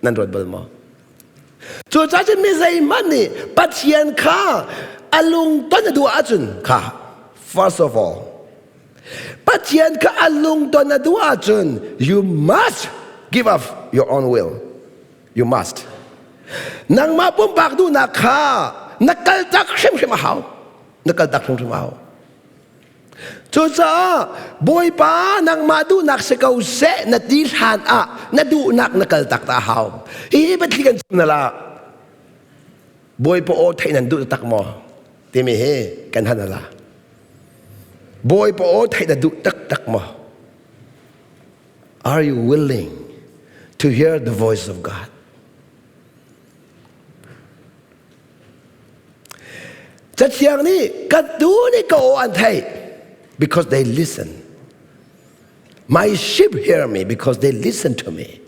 Nan ruat bal maw? Cucaah cun mi zeihmanh nih Pathian kha a lungton a duh ahcun kha first of all Pathian kha a lungton a duh ahcun you must give up your own will. You must. Nangmah pumpak duhnak kha na kaltak hrimhrim a hau. Na kaltak hrimhrim a hau. Cucaah Bawipa nangmah duhnak si ko seh na ti hlan ah na duhnak na kal tak ta hau. Hihi biathli kan chim na la. Bawipa aw theih nan duh tak maw? Timi hi kan han la. Bawipa aw theih na duh taktak maw? Are you willing to hear the voice of God? Cathiang nih ka tuu nih ka aw an theih because they listen. My sheep hear me because they listen to me.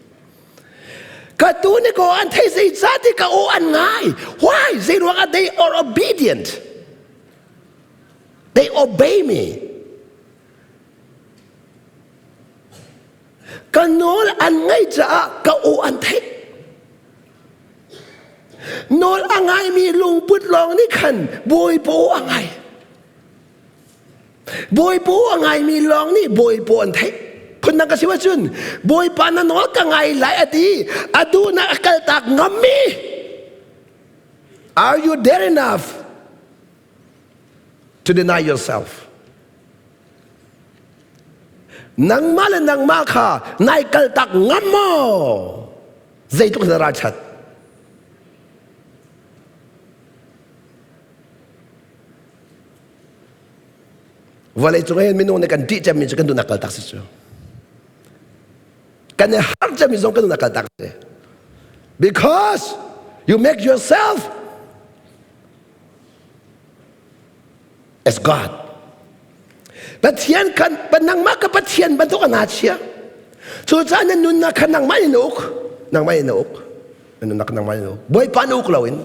Ka tuu nih ka aw an theih zeicahti ka aw an ngai. Why? Zeiruangah they are obedient. They obey me. Ka nawl an ngaih caah ka aw an theih. Nawl a ngaimi lungput lawng nih khan bawipa aw a ngai. Bawipa aw a ngaimi lawng nih bawipa an theih. Phundang ka si ahcun bawipa na nawl ka ngai lai a ti a duhnak a kaltak ngammi. Are you dare enough to deny yourself? Nangmah le nangmah kha nai kaltak ngam maw? Zeitluk na ralchat? Vawlei cung hin minung nih kan ṭih cemmi cu kan duhnak kaltak si cu. Kan i har cemmi zong kan duhnak kaltak si. Because you make yourself as God. Pathian kan nangmah ka Pathian bantuk a na chia. Cucaah na nunnak kha nangmah in na uk. Nangmah in na uk. Na nunnak nangmah in na uk. Bawipa na uk loin.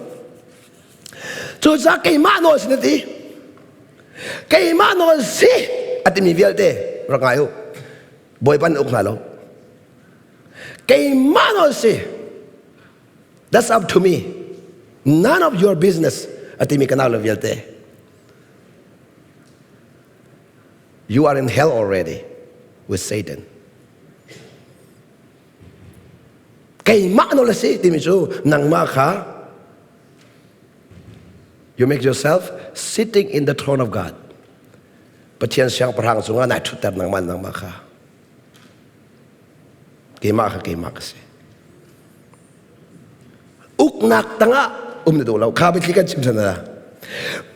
Cucaah keimah nawl si na ti. Keimah nawl si a timi vialte rak ngai u. Bawipa na uk hna lo. Keimah nawl si. That's up to me. None of your business. A timi ka nau le vialte. You are in hell already with Satan. Keimah nawl a si timi cu nangmah kha you make yourself sitting in the throne of God. Pathian siangpahrang cungah nai ṭhutter nangmah nangmah kha. Keimah kha keimah ka si. Uknak tangah um na duh lo. Kha biathli kan chim sana.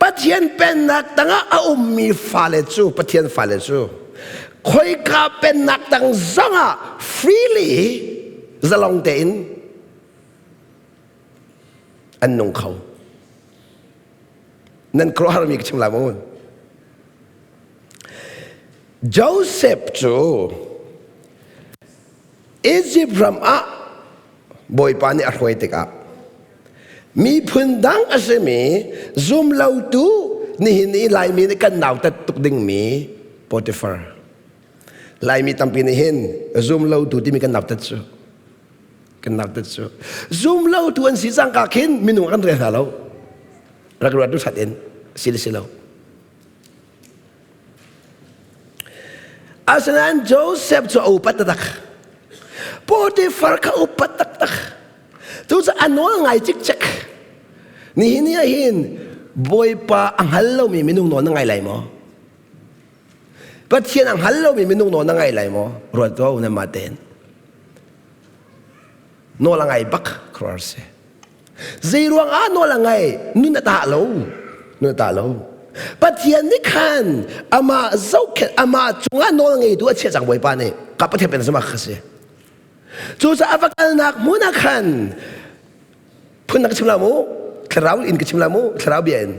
Pathian pennak tangah a ummi fale cu Pathian fale cu khoika pennak tang zongah freely zalong tein an nung kho. Nan khuaruahharmi ka chim lai maw? Joseph cu Egypt ram ah Bawipa nih a hruai tikah miphun dang a simi zumlotu nihin i Laimi nih kan nautat tuk dingmi Potiphar. Laimi tampi nih hin zumlotu timi kan nautat cu. Kan nautat cu. Zumlotu an si cangka khin minung kan rel hna lo. Rak ruat du that in si le si lo. Asinain Joseph cu a upat taktak. Potiphar kha upat taktak. Cucaah a nawl ngai cikcek. Nihin ni ah hin Bawipa a hngal lomi minung nawl na ngai lai maw? Pathian a hngal lomi minung nawl na ngai lai maw? Ruat ko na mah tein. Nawl a ngai bak khuaruahhar si. Zeiruang ah nawl a ngai? Nun a tah lo. Nun a tah lo. Pathian nih khan amah zohkhenh amah cungah nawl ngeitu a chiah cang Bawipa nih. Ka Pathian pen sama kha si. Cucaah a va kalnak hmun ah khan phun ka chim la mu thlarau in ka chim la mu thlarau bia in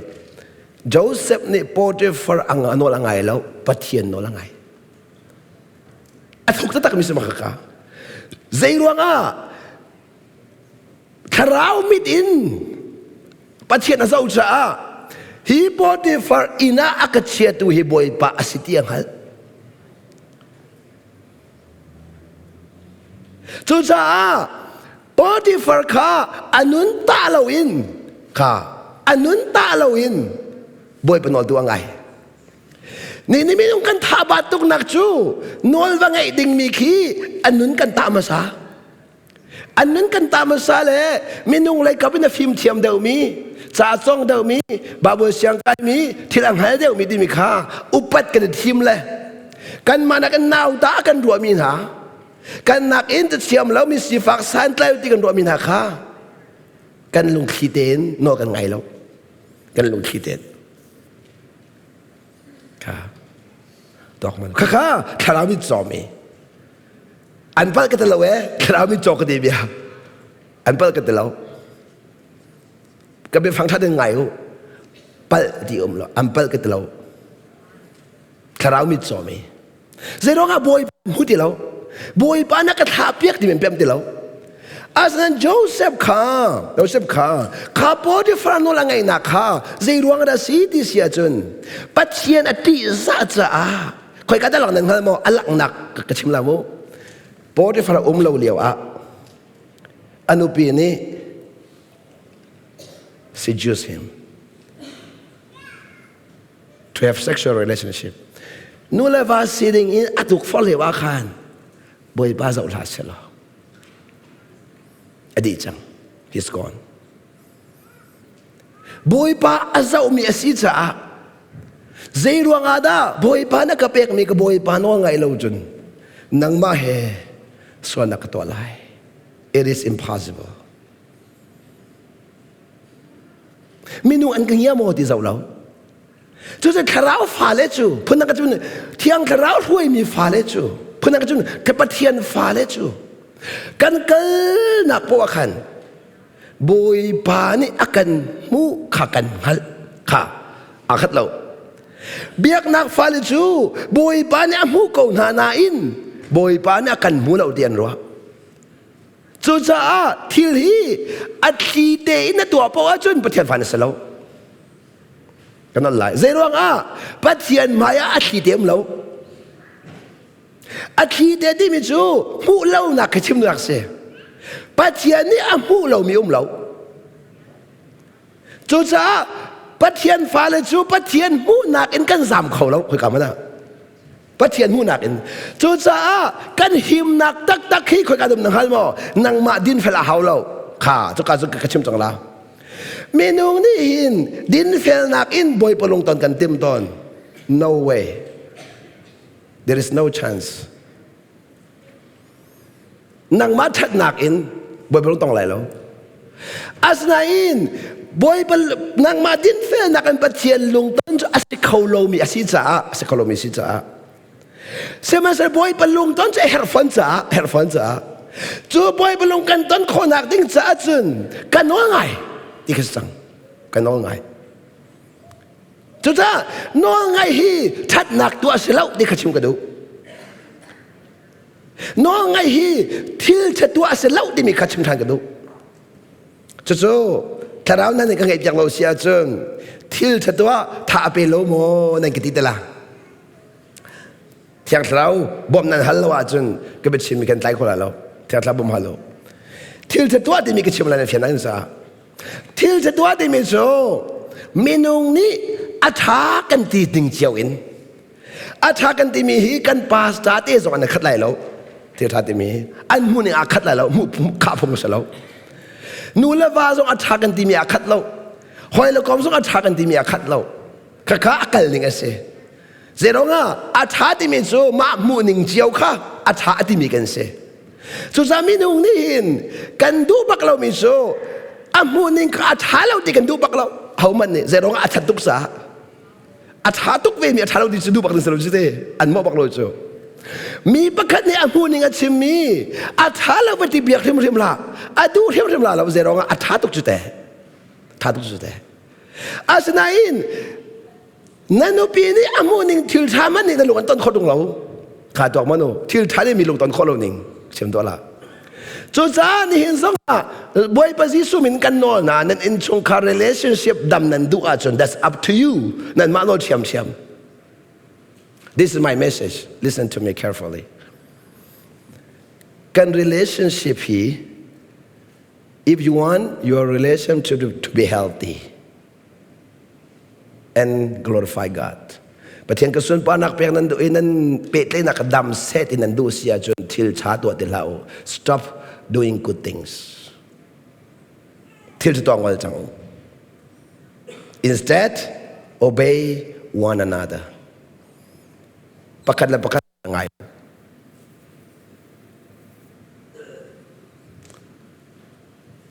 Joseph nih Potiphar ang nawl a ngai lo Pathian nawl a ngai a thuk taktak mi si ma ka zei ruangah Thlarau mit in Pathian a zoh caah hi Potifar inn ah a ka chiatu hi Bawipa a si ti a hngalh. Cucaah Potifar kha a nun tah loin kha a nun tah loin Bawipa nawl tu a ngai. Ni ni minung kan thah bat tuknak cu nawl va ngeih dingmi khi a nun kan tah hmasa. An nun kan tah hmasa le minung lei kap in a fimthiam deuhmi, ca cawng deuhmi, Baibal siang kaimi, thil a hngal deuhmi timi kha upat kan i thim le kanmah nakin nauta kan ruahmi hna, kan nakin cathiam lomi sifak santlai ti kan ruahmi hna kha kan lungthli tein nawl kan ngai lo. Kan lungthli tein. Kha. Tuak man. Khakha thlarau nih cawmi. An palh ka ti lo ee, thlarau mi cawk ka ti bia. An palh ka ti lo. Ka biafang ṭha in ngai u. Palh ti um lo, an palh ka ti lo. Thlarau mi cawmi. Zeiruang ah Bawipa hmu ti lo. Bawipa na ka thlah piak ti men pem ti lo. Asinain Joseph kha, Joseph kha, kha Potiphar nawl a ngeihnak kha zeiruang dah si ti si ahcun Pathian a ṭihzah caah Khoika dah lak nan hngal maw? A laknak ka chim la mu. Potiphar um lo lio ah a nupi nih seduce him to have sexual relationship. Nu le va sining in a tukforh lio ah khan Bawipa zoh hlah selaw a dih cang. He's gone. Bawipa a zohmi a si caah zei ruangah dah Bawipa na ka pekmi ka Bawipa nawl ngaih lo cun nangmah he sualnak ka tuah lai. It is impossible. Minung an ka ngia maw ti zoh lo. Cucu thlarau fale cu phundang cun thiang thlarau hruaimi fale cu phundang cun ka Pathian fale cu kan kalnak poah khan Bawipa nih a kan hmuh kha kan hngalh kha aa khat lo. Biaknak fale cu Bawipa nih a hmuh ko hna nain Bawipa nih a kan hmu lo ti an ruah. Cucaah thil hi a thli tein na tuah paoh ahcun Pathian fa na si lo. Kan al lai. Zeiruang ah Pathian hmai ah a thli te um lo. A thli te timi cu hmuh lonak kha chimnak si. Pathian nih a hmuh lomi um lo. Cucaah Pathian fale cu Pathian hmuhnak in kan zam kho lo khoika hmanh ah. Pathian hmuhnak in. Cucaah kan himnak taktak hi khoika dum na hngal maw? Nangmah dinfel a hau lo. Kha cuka cu ka chim cang la. Minung nih hin dinfelnak in Bawipa lungton kan tim tawn. No way. There is no chance. Nangmah ṭhatnak in Bawipa lung tong lai lo. Asinain Bawipa nangmah dinfelnak in Pathian lungton cu a si kho lomi a si caah a si kho lomi a si caah sihmanhsehlaw Bawipa lungton cu a herh fawn caah herh fawn caah cu Bawipa lung kan ton khawhnak ding caah cun ka nawl ngai ti kha si cang ka nawl ngai cucaah nawl ngai hi ṭhatnak tuah si lo ti kha chim ka duh Nawlngaih hi thil ṭha tuah a si lo timi kha chim ṭhan ka duh. Cucu thlarau nan ka ngeih piak lo si ahcun thil ṭha tuah tha a pe lo maw nan ka ti te la. Thiang thlarau bawmh nan hal lo ahcun ka biachim mi kan tlai kho lai lo. Thiang thlarau bawmh hal lo. Thil ṭha tuah timi ka chim lai nan fian nan sa. Thil ṭha tuah timi cu minung nih a ṭha kan ti ding cio in A ṭha kan timi hi kan pastor te zong an khat lai lo. Thil ṭha timi hi an hmuh ning aa khat lai lo. Hmuh khah phung si lo. Nu le va zong a ṭha kan timi aa khat lo. Hawi le kom zong a ṭha kan timi aa khat lo. Khakha a kal ning a si. Zeirong ah a ṭha timi cu mah hmuh ning cio kha a ṭha a timi kan si. Cucaah minung nih hin kan duh bak lomi cu a hmuh ning kha a ṭha lo ti kan duh bak lo. Hohmanh nih zeirong ah a ṭhat tuk caah a ṭha tuk ve mi a ṭha lo ti cu duh bak ding si lo cu te an mawh bak lo cu mi pakhat nih a hmuh ning a chimmi a ṭha lo va ti biak hrimhrim hlah a duh hrimhrim la lo zei ruangah a ṭha tuk cu te ṭha tuk cu te asinain na nupi nih a hmuh ning thil ṭha man nih na lung an ton kho tung lo kha tuak manu thil ṭha nih mi lung ton khawh lo ning chim tuah la Cucaah nihin zongah Bawipa Jesuh min kan nawl hna nan innchungkhar relationship dam nan duh ahcun that's up to you. Nanmah nawl ṭhiamṭhiam. This is my message. Listen to me carefully. Kan relationship hi if you want your relationship to, to be healthy, and glorify God. Pathian ka sunparnak pek nan duh i nan pehtlaihnak dam seh ti nan duh si ahcun thil ṭha tuah ti hlah u. Stop doing good things. Thil ṭha tuah ngol cang u. Instead, obey one another. Pakhat le pakhat ngai.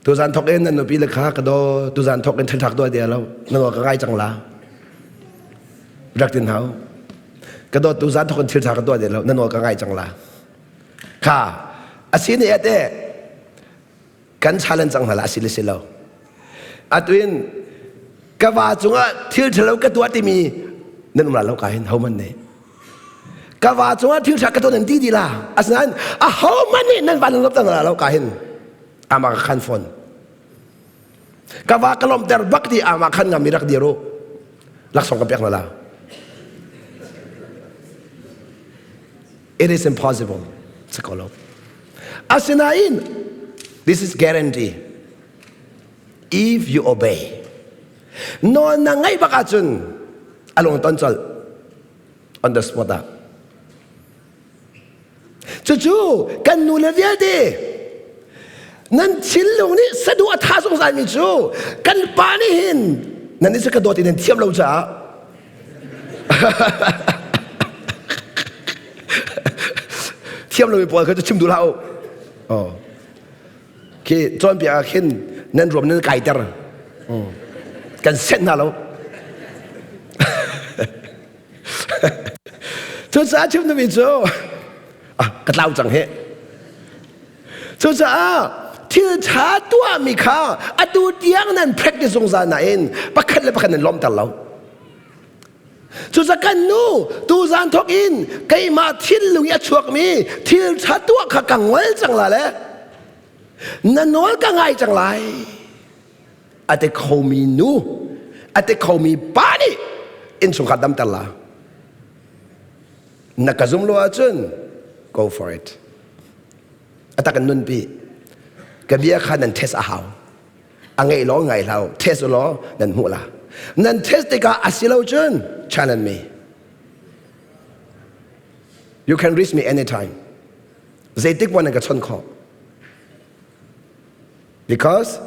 Tuzan thok in nan nupi le kha ka do tuzan thok in ṭhenṭhak do dia lo na ka ngai cang la rak tin hau ka do tuzan thok in thil ṭha ka tuah dia lo na nawl ka ngai cang la kha asini ate kan challenge cang hna la asi le si lo atuin ka va cungah thil ṭhalo ka tuah timi nan um la lo ka hin ho man nih ka va cungah thil ṭha ka tuah nan ti di la asinain a ho man nih nan van lop la lo ka hin ama ka khan phone ka va ka lomter bak ti ama khan ngam mi rak dir u laksawng ka pek na la It is impossible. Sikolo. Asinain, this is guarantee. If you obey, nawl na ngaih bak ahcun a lung ton colh on the spot ah. Cucu kan nu le vialte nan thinlung nih saduh a tha zungzal mi cu kan pa nih hin nan nih ka dawt in nan thiam lo caah thiam lomi pawl kha cu chim duh hlah u oh khi cawnpiak ah khin nan ruam nan kaiter kan senh hna lo cucaah chim duhmi cu ah ka tlau cang he Cucaah thil ṭha tuahmi kha atu tiang nan practice zungzal nain pakhat le pakhat nan lawmter lo. Cucaah kan nu tuzan thawk in keimah thinlung i a chuakmi thil ṭha tuah kha ka ngol cang la le na nawl ka ngai cang lai. A ti khomi nu, a ti khomi pa nih innchungkhar damter la. Na ka zum lo ahcun go for it. A tak in nunpi. Ka bia kha nan test a hau. A ngeih law ngai hlau. Test u law nan hmuh la. Nan test tikah a si lo cun challenge me. You can reach me anytime. Zeitik pon nan ka chon khawh. Because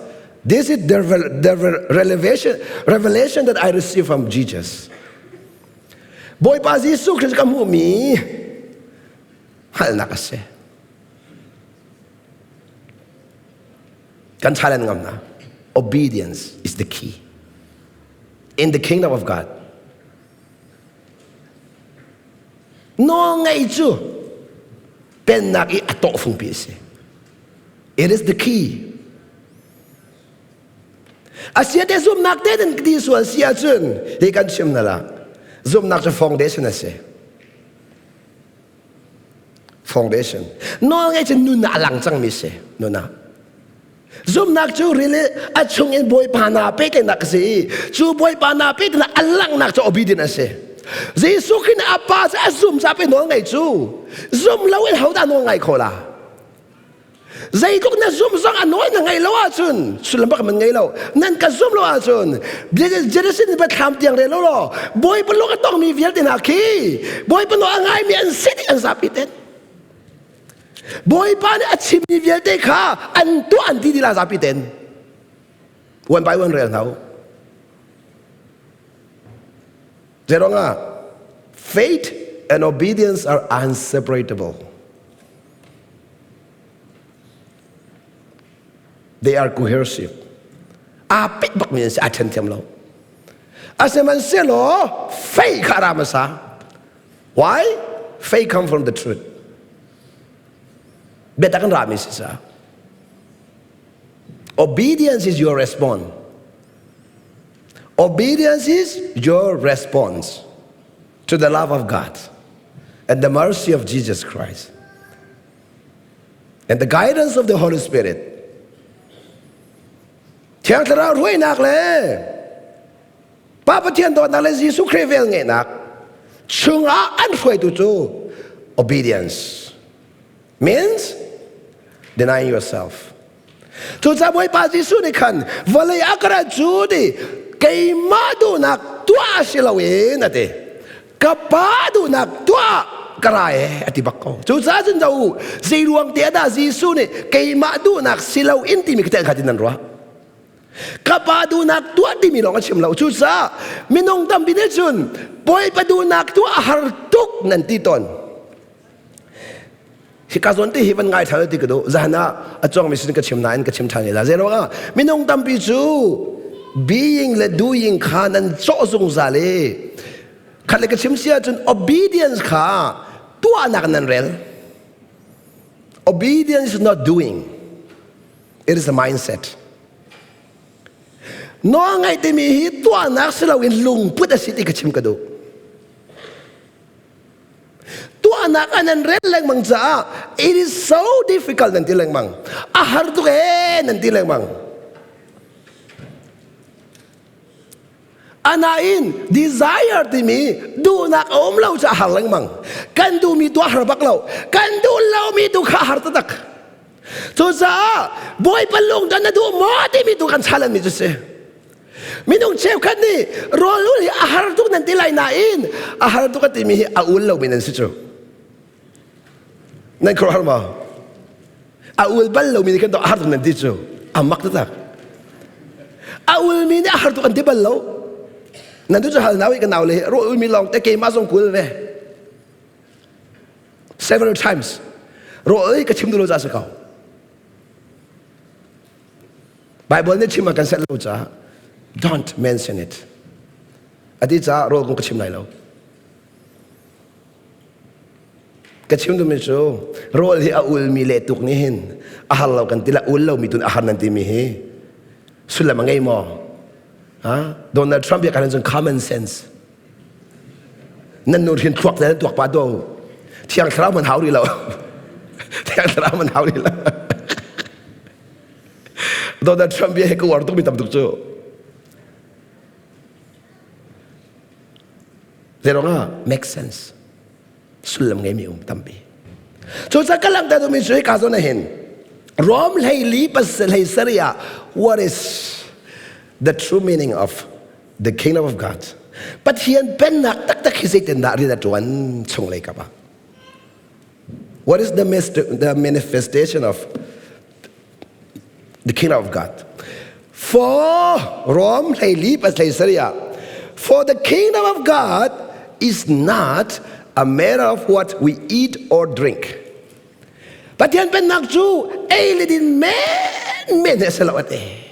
this is the, the revelation, revelation that I received from Jesus. Bawipa Jesuh Christ ka hmuhmi hngalhnak a si. Kan challenge ngam na. Obedience is the key in the kingdom of God. Nawl ngaih cu pennak i a tawhfungpi a si. It is the key. Asiate zumnak te nan ti sual si ahcun hi kan chim na la. Zumnak cu foundation a si. Foundation. Nawl ngaih cu nun ah a lang cangmi si. Nun ah. Zumnak cu really a chung in Bawipa na pehtlaihnak a si i cu Bawipa na pehtlaihnak a langhnak cu obedient a si. Jesuh Khrih nih a pa cu a zum ca pe nawl ngei cu zum lo in hodah nawl ngai kho la? Zeitluk na zum zong a nawl na ngei lo ahcun sullam bak man ngei lo. Nan ka zum lo ahcun Genesis ni thlam tiang rel lo law Bawipa lung a tongmi vialte hna khi Bawipa nawl a ngaimi an si dih an zapi ten. Bawipa nih a chimmi vialte kha an tuah an ti dila zapi ten. One by one rel hna u. Zeruangah faith and obedience are inseparable. They are cohesive. Aa pet bak mi an si, aa ṭhen thiam lo. Asihmanhsehlaw faith kha a ra hmasa. Why? Faith come from the truth. Biatak in rami si sa. Obedience is your response. Obedience is your response to the love of God and the mercy of Jesus Christ and the guidance of the Holy Spirit. Thiang Thlarau hruainak le Pa Pathian dawtnak le Jesuh Khrih velngeihnak chungah an hruaitu cu obedience means denying yourself. Cucaah Bawipa Jesuh nih khan vawlei ah ka ra cu ti keimah duhnak tuah si loin a ti. Ka pa duhnak tuah ka ra e a ti bak ko. Cucaah cun zo zei ruang te dah Jesuh nih keimah duhnak si loin timi ka khat in nan ruah. Ka pa duhnak tuah timi lawng a chim lo. Cucaah minung tampi nih cun Bawipa duhnak tuah a har tuk nan ti tawn. Hika zawn te hi van ngai ṭhan ti ka duh. Zahan ah a cuangmi sin ka chim nain ka chim ṭhan la. Zeiruangah minung tampi cu being le doing kha nan cawh zungzal i khat le ka chim si ahcun obedience kha tuahnak nan rel. Obedience is not doing. It is a mindset. Nawl ngaih timi hi tuahnak si loin lungput a si ti ka chim ka duh. Tuahnak ah nan rel lengmang caah it is so difficult nan ti lengmang. A har tuk ee nan ti lengmang. Anain desire timi duhnak a um lo cu a har lengmang. Kan duhmi tu a har bak lo. Kan duh lomi tu kha a har taktak. Cucaah Bawipa lung dan na duh maw timi tu kan challenge mi cu si. Minung cheukhat nih rawl ul hi a har tuk nan ti lai nain a har tuk a timi hi a ul lomi nan si cu. Nan khuaruahhar maw? A ul bal lomi nih khan a har tuk nan ti cu. A mak taktak. A ulmi nih a har tuk an ti bal lo. Nan tu cu hal nau i ka nau le rawl ulmi lawng te keimah zong kul ve. Several times. Rawl ei ka chim duh lo ca si ko. Bible nih chim a kan set lo caah don't mention it. Ati caah rawl kong ka chim lai lo. Ka chim duhmi cu rawl hi a ulmi le tuk nih hin a har lo kan ti la ul lomi tun a har nan timi hi sullam a ngei maw? Ha? Donald Trump bia kan cun common sense. Nan nu hin thluak nan tuak pa do. Thiang thlarau man hau ri lo. Thiang thlarau man hau ri lo. Donald Trump bia hi ka uar tuk mi tam tuk cu. Zeiruangah make sense sullam ngeimi um tampi. Cucaah ka langhter duhmi cu hika zawn ah hin Rom 14 ah what is the true meaning of The kingdom of God. Pathian pennak taktak hi zeitindah rian a ṭuan chunglei kap ah? What is the, the manifestation of the kingdom of God? For Rom hleili paslei sarih for the kingdom of God is not a matter of what we eat or drink. Pathian pennak cu ei le din men men he a si lo ate.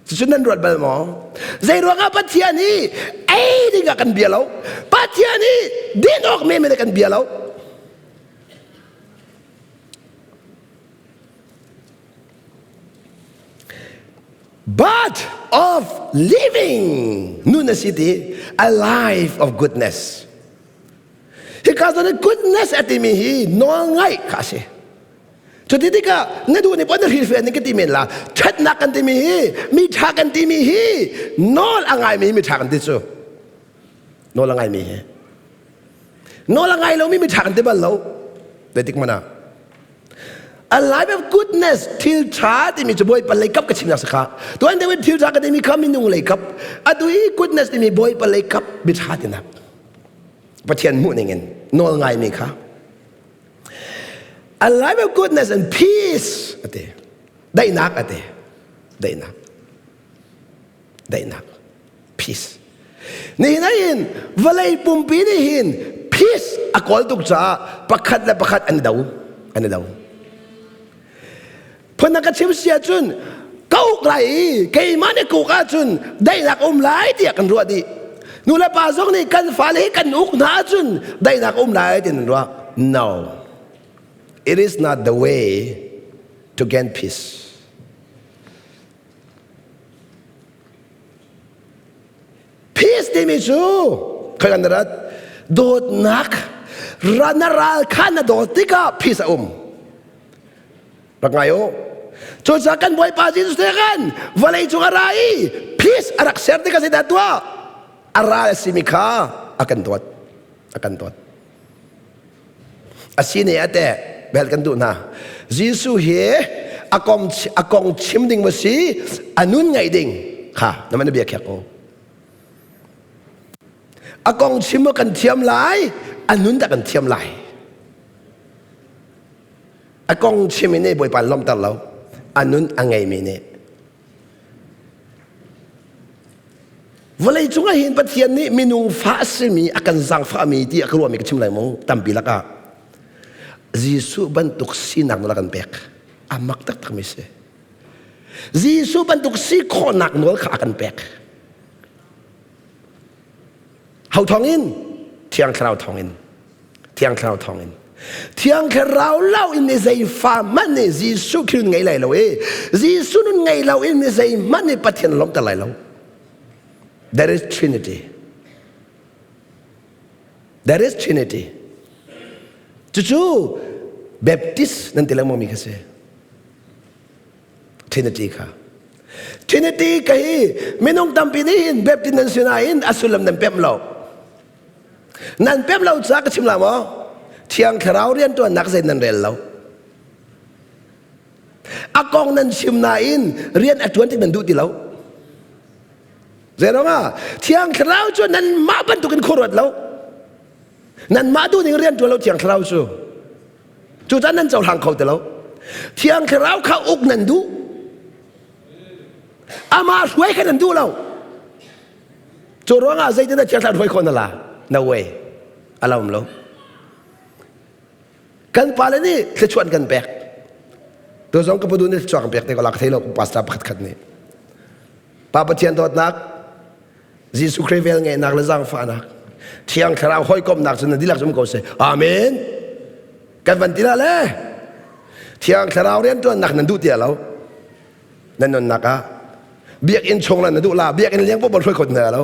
Cucu nan ruat bal maw? Zei ruangah Pathian hi ei ding ah kan bia lo? Pathian hi din awk menmen kan bia lo. But of living nun a si ti a life of goodness. Hika zawn goodness a timi hi nawl ngaih kha a si. Cuti tikah na duh nih pon na hrilhfiah ning ka ti men la ṭhatnak kan timi hi mi ṭha kan timi hi nawl a ngaimi mi ṭha kan ti cu nawl a ngaimi hi nawl a ngai lomi mi ṭha kan ti bal lo zeitik hmanh ah a life of goodness thil ṭha timi cu bawipa lei kap ka chimnak si kha tuan deuh in thil ṭha ka timi kha minung lei kap atu i goodness timi bawipa lei kap mi ṭha tinak Pathian hmuh ning in nawl ngaimi kha A life of goodness and peace ati. Daihnak ati. Daihnak. Daihnak. Peace. Nihin ah hin vawlei pumpi nih hin peace a kawl tuk caah pakhat le pakhat an do. An i do. Phun ka chim si ahcun ka uk lai i keimah nih ka uk ahcun daihnak um lai tiah kan ruah dih. Nu le pa zong nih kan fale hi kan uk hna ahcun daihnak um lai ti an ruah. No. It is not the way to gain peace. Peace timi cu khoi kan rat dawtnak na ral kha na dawt tikah peace a um. Rak ngai u. Cucaah kan Bawipa Jesuh nih khan vawlei cung a ra i peace a rak ser tikah zeidah tuah? A ral a simi kha a kan dawt. A kan dawt. A si ne a te bel kan duh hna. Jesuh hi a kong a kong chim ding maw si a nun ngaih ding kha na man bia khek ko. A kong chim maw kan thiam lai a nun dah kan thiam lai. A kong chim in Bawipa lawmhter lo. A nun a ngeimi nih. Vawlei cung ah hin Pathian nih minung fa a simi a kan zaangfahmi ti a ka ruahmi ka chim lai mu tampi lakah Jesuh bantuk sinak nawl a kan pek. A mak taktakmi si. Jesuh bantuk si khawhnak nawl kha a kan pek. Ho thawngin? Thiang Thlarau thawngin. Thiang Thlarau thawngin. Thiang Thlarau lo in mi zei fa hmanh nih Jesuh Khrih ngei lai lo i Jesuh nun ngei lo in mi zei hmanh nih Pathian lawmhter lai lo. There is Trinity. There is Trinity. Cucu Baptist nan ti lengmang mi kha si. Trinity kha. Trinity ka hi minung tampi nih hin Baptist nan si nain a sullam nan pemh lo. Nan pemh lo caah ka chim la maw? Thiang Thlarau rianṭuannak zei nan rel lo. A kong nan chim nain rian a ṭuan tik nan duh ti lo. Zeiruangah Thiang Thlarau cu nanmah bantukin khuaruat lo. Nanmah duh ning rian ṭuan lo Thiang Thlarau cu. Cucaah nan cohlang kho ti lo. Thiang Thlarau kha uk nan duh. Amah hruai kha nan duh lo. Cu ruangah zeitin dah Thiang Thlarau hruai khawh na la? No way. A lo lo. Kan pale nih thluachuah an kan pek. Tu zong ka padu nih thluachuah kan pek te ko la ka thei lo pastor pakhat khat nih. Pa Pathian dawtnak Jesuh Khrih vel ngeihnak le zaangfahnak Thiang Thlarau hawikomhnak cu na dihlak um ko seh. Amen. Kan van ti le Thiang Thlarau rianṭuannak nan duh ti lo. Nan nunnak ah biakinn chung na duh la biakinn leng poh hruai kho hna lo.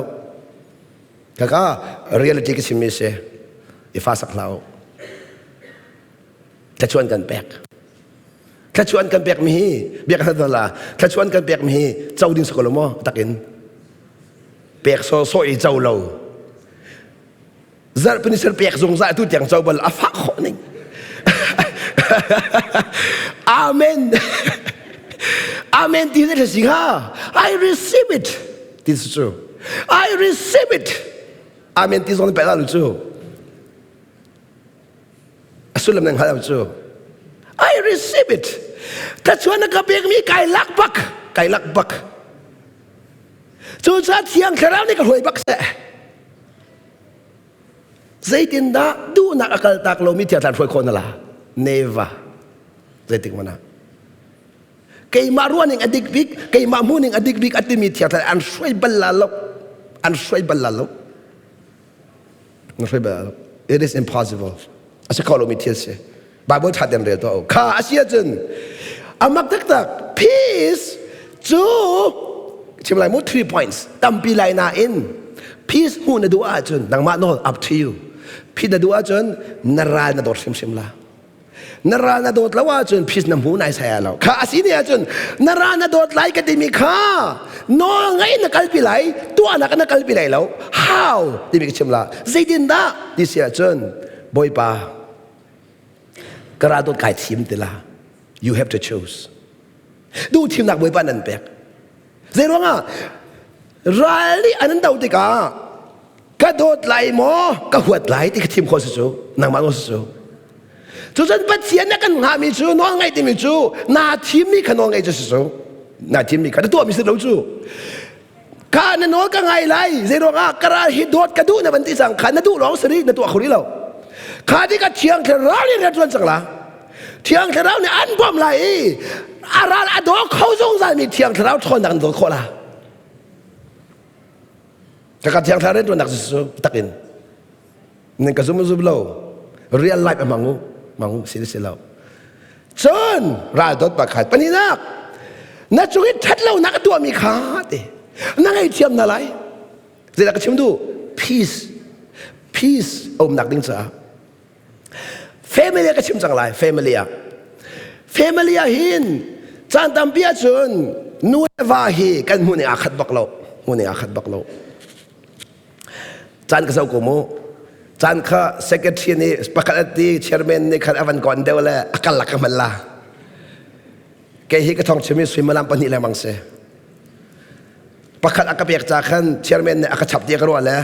Kaka reality ka chimmi si. I fa sak hlah u. Thluachuah an kan pek. Thluachuah an kan pekmi hi biak hna la thluachuah an kan pekmi hi co ding si ko lo maw takin pek sawsawh i co lo zarhpini sir pek zungzal tu tiang co bal a fah khawh ning amen amen ti na si kha I receive it. Ti cu. I receive it. Amen ti zong pe la cu. A sullam nan hngal cu. I receive it. Thluachuah na ka pekmi kai lak bak. Kai lak bak. Cucaah Thiang Thlarau nih ka hruai bak seh. Zeitindah duhnak a kaltak lomi Thiang Thlarau hruai khawh na la? Never. Zeitik hmanh ah. Keimah ruahning a dik bik, keimah hmuhning a dik bik a timi Thiang Thlarau an hruai bal la lo. An hruai bal la lo. An hruai bal la lo. It is impossible. A si kho lomi thil si. Bible ṭha tein rel tuah u. Kha a si ahcun a mak taktak peace cu chim lai mu 3 points tampi lai nain peace hmuh na duh ahcun nangmah nawl up to you. Peace na duh ahcun na ral na dawt hrimhrim la. Na ral na dawt lo ahcun peace na hmu nai sai lo. Kha a si ne ahcun na ral na dawt lai ka timi kha nawl ngei na kalpi lai tuahnak na kalpi lai lo. How timi ka chim la. Zeitindah ti si ahcun Bawipa ka ra dawt kai thim ti la you have to choose duh thimnak bawipa nan pek zei ruangah ral nih an do tikah ka dawt lai maw ka huat lai ti ka thim khawh si cu nangmah nawl si cu cucun Pathian na kan hngahmi cu nawl ngaih timi cu naa thimmi kha nawl ngaih cu si cu naa thimmi kha na tuahmi si lo cu Ka na nawl ka ngai lai zeiruangah ka ral hi dawt ka duh na van ti cang kha na duh lawng si rih na tuah kho rih lo kha ti ka thiang thlarau nih rian ṭuan cang la thiang thlarau nih an bawmh lai i a ral a daw kho zungzal mi thiang thlarau ṭhawnnak an dawt khawh la ka thiang thlarau rian ṭuannak cu takin nan ka zum zum lo real life a hmang u hmang u si si lo cun ral dot pakhat pahnihnak na cung i ṭhat lonak a tuahmi kha te na ngaihthiam na lai zeidah ka chim duh peace peace a umnak ding caah family ah ka chim cang lai family ah family ah hin caan tampi ahcun nu le va hi kan hmuh ning aa khat bak lo hmuh ning aa khat bak lo Caan ka zoh ko mu. Caan kha secretary nih pakhat a ti, chairman nih khan a van kawn deuh le a kal lak ka hman la. Kei hi ka thong chim i suimilam pahnih lengmang si. Pakhat a ka pek ca khan chairman nih a ka chap ti ka ruah le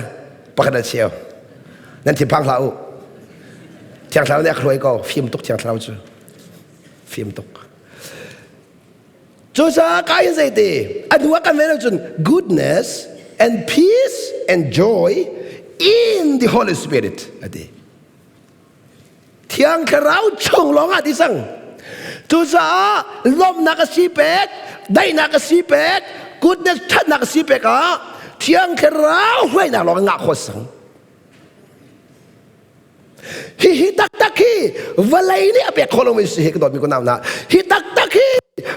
pakhat a cheu. Nan thinphang hlah u. Thiang Thlarau nih a ka hruai ko. Fim tuk Thiang Thlarau cu. Fim tuk. Cucaah ka in zeiti a hnu ah kan ven cun goodness and peace and joy in the Holy Spirit a ti. Thiang Thlarau chung lawng ah ti sang. Cucaah lawmhnak a si pek, daihnak a si pek, goodness ṭhatnak a si pek ah Thiang Thlarau hruainak lawng ngah khawh sang. Hihi taktak hi vawlei nih a pek khawh lomi si hi ka dawtmi kunau hna. Hi taktak hi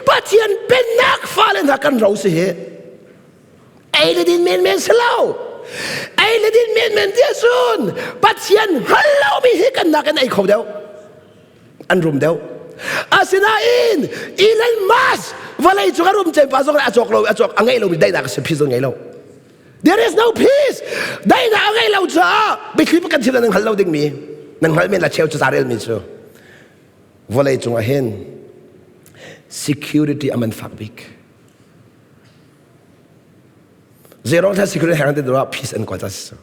Pathian pennak fale hna kan ro si hi. Ei le din menmen si lo. Ei le din menmen ti ahcun Pathian hngal lomi hi kan nakin ei kho deuh. An rum deuh. Asinain Elon Musk vawlei cung a rum cem pa zong a cawk lo a cawk a ngeih lomi daihnak a si phi zong ngei lo. There is no peace. Daihnak a ngei lo caah biathli kan chim nan hngal lo dingmi nan hngal men la cheu cu carel mi cu vawlei cungah hin security a man fak bik. Zero thla security hang te dura peace an kawl ta si.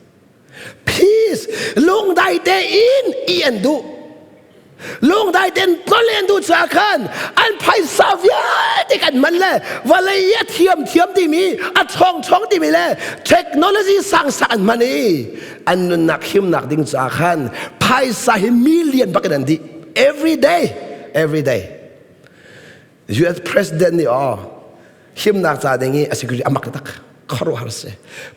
Peace lungdai tein i an duh. Lungdai tein tlonlen duh caah khan an phaisa vialte kan man le vawlei i a thiam thiam timi a ṭhawng ṭhawng timi le technology sang sang an hman i an nunnak himnak ding caah khan phaisa hi million bak in an dih every day every day US president nih aw himnak ca ding i a security a mak tak khuaruahhar si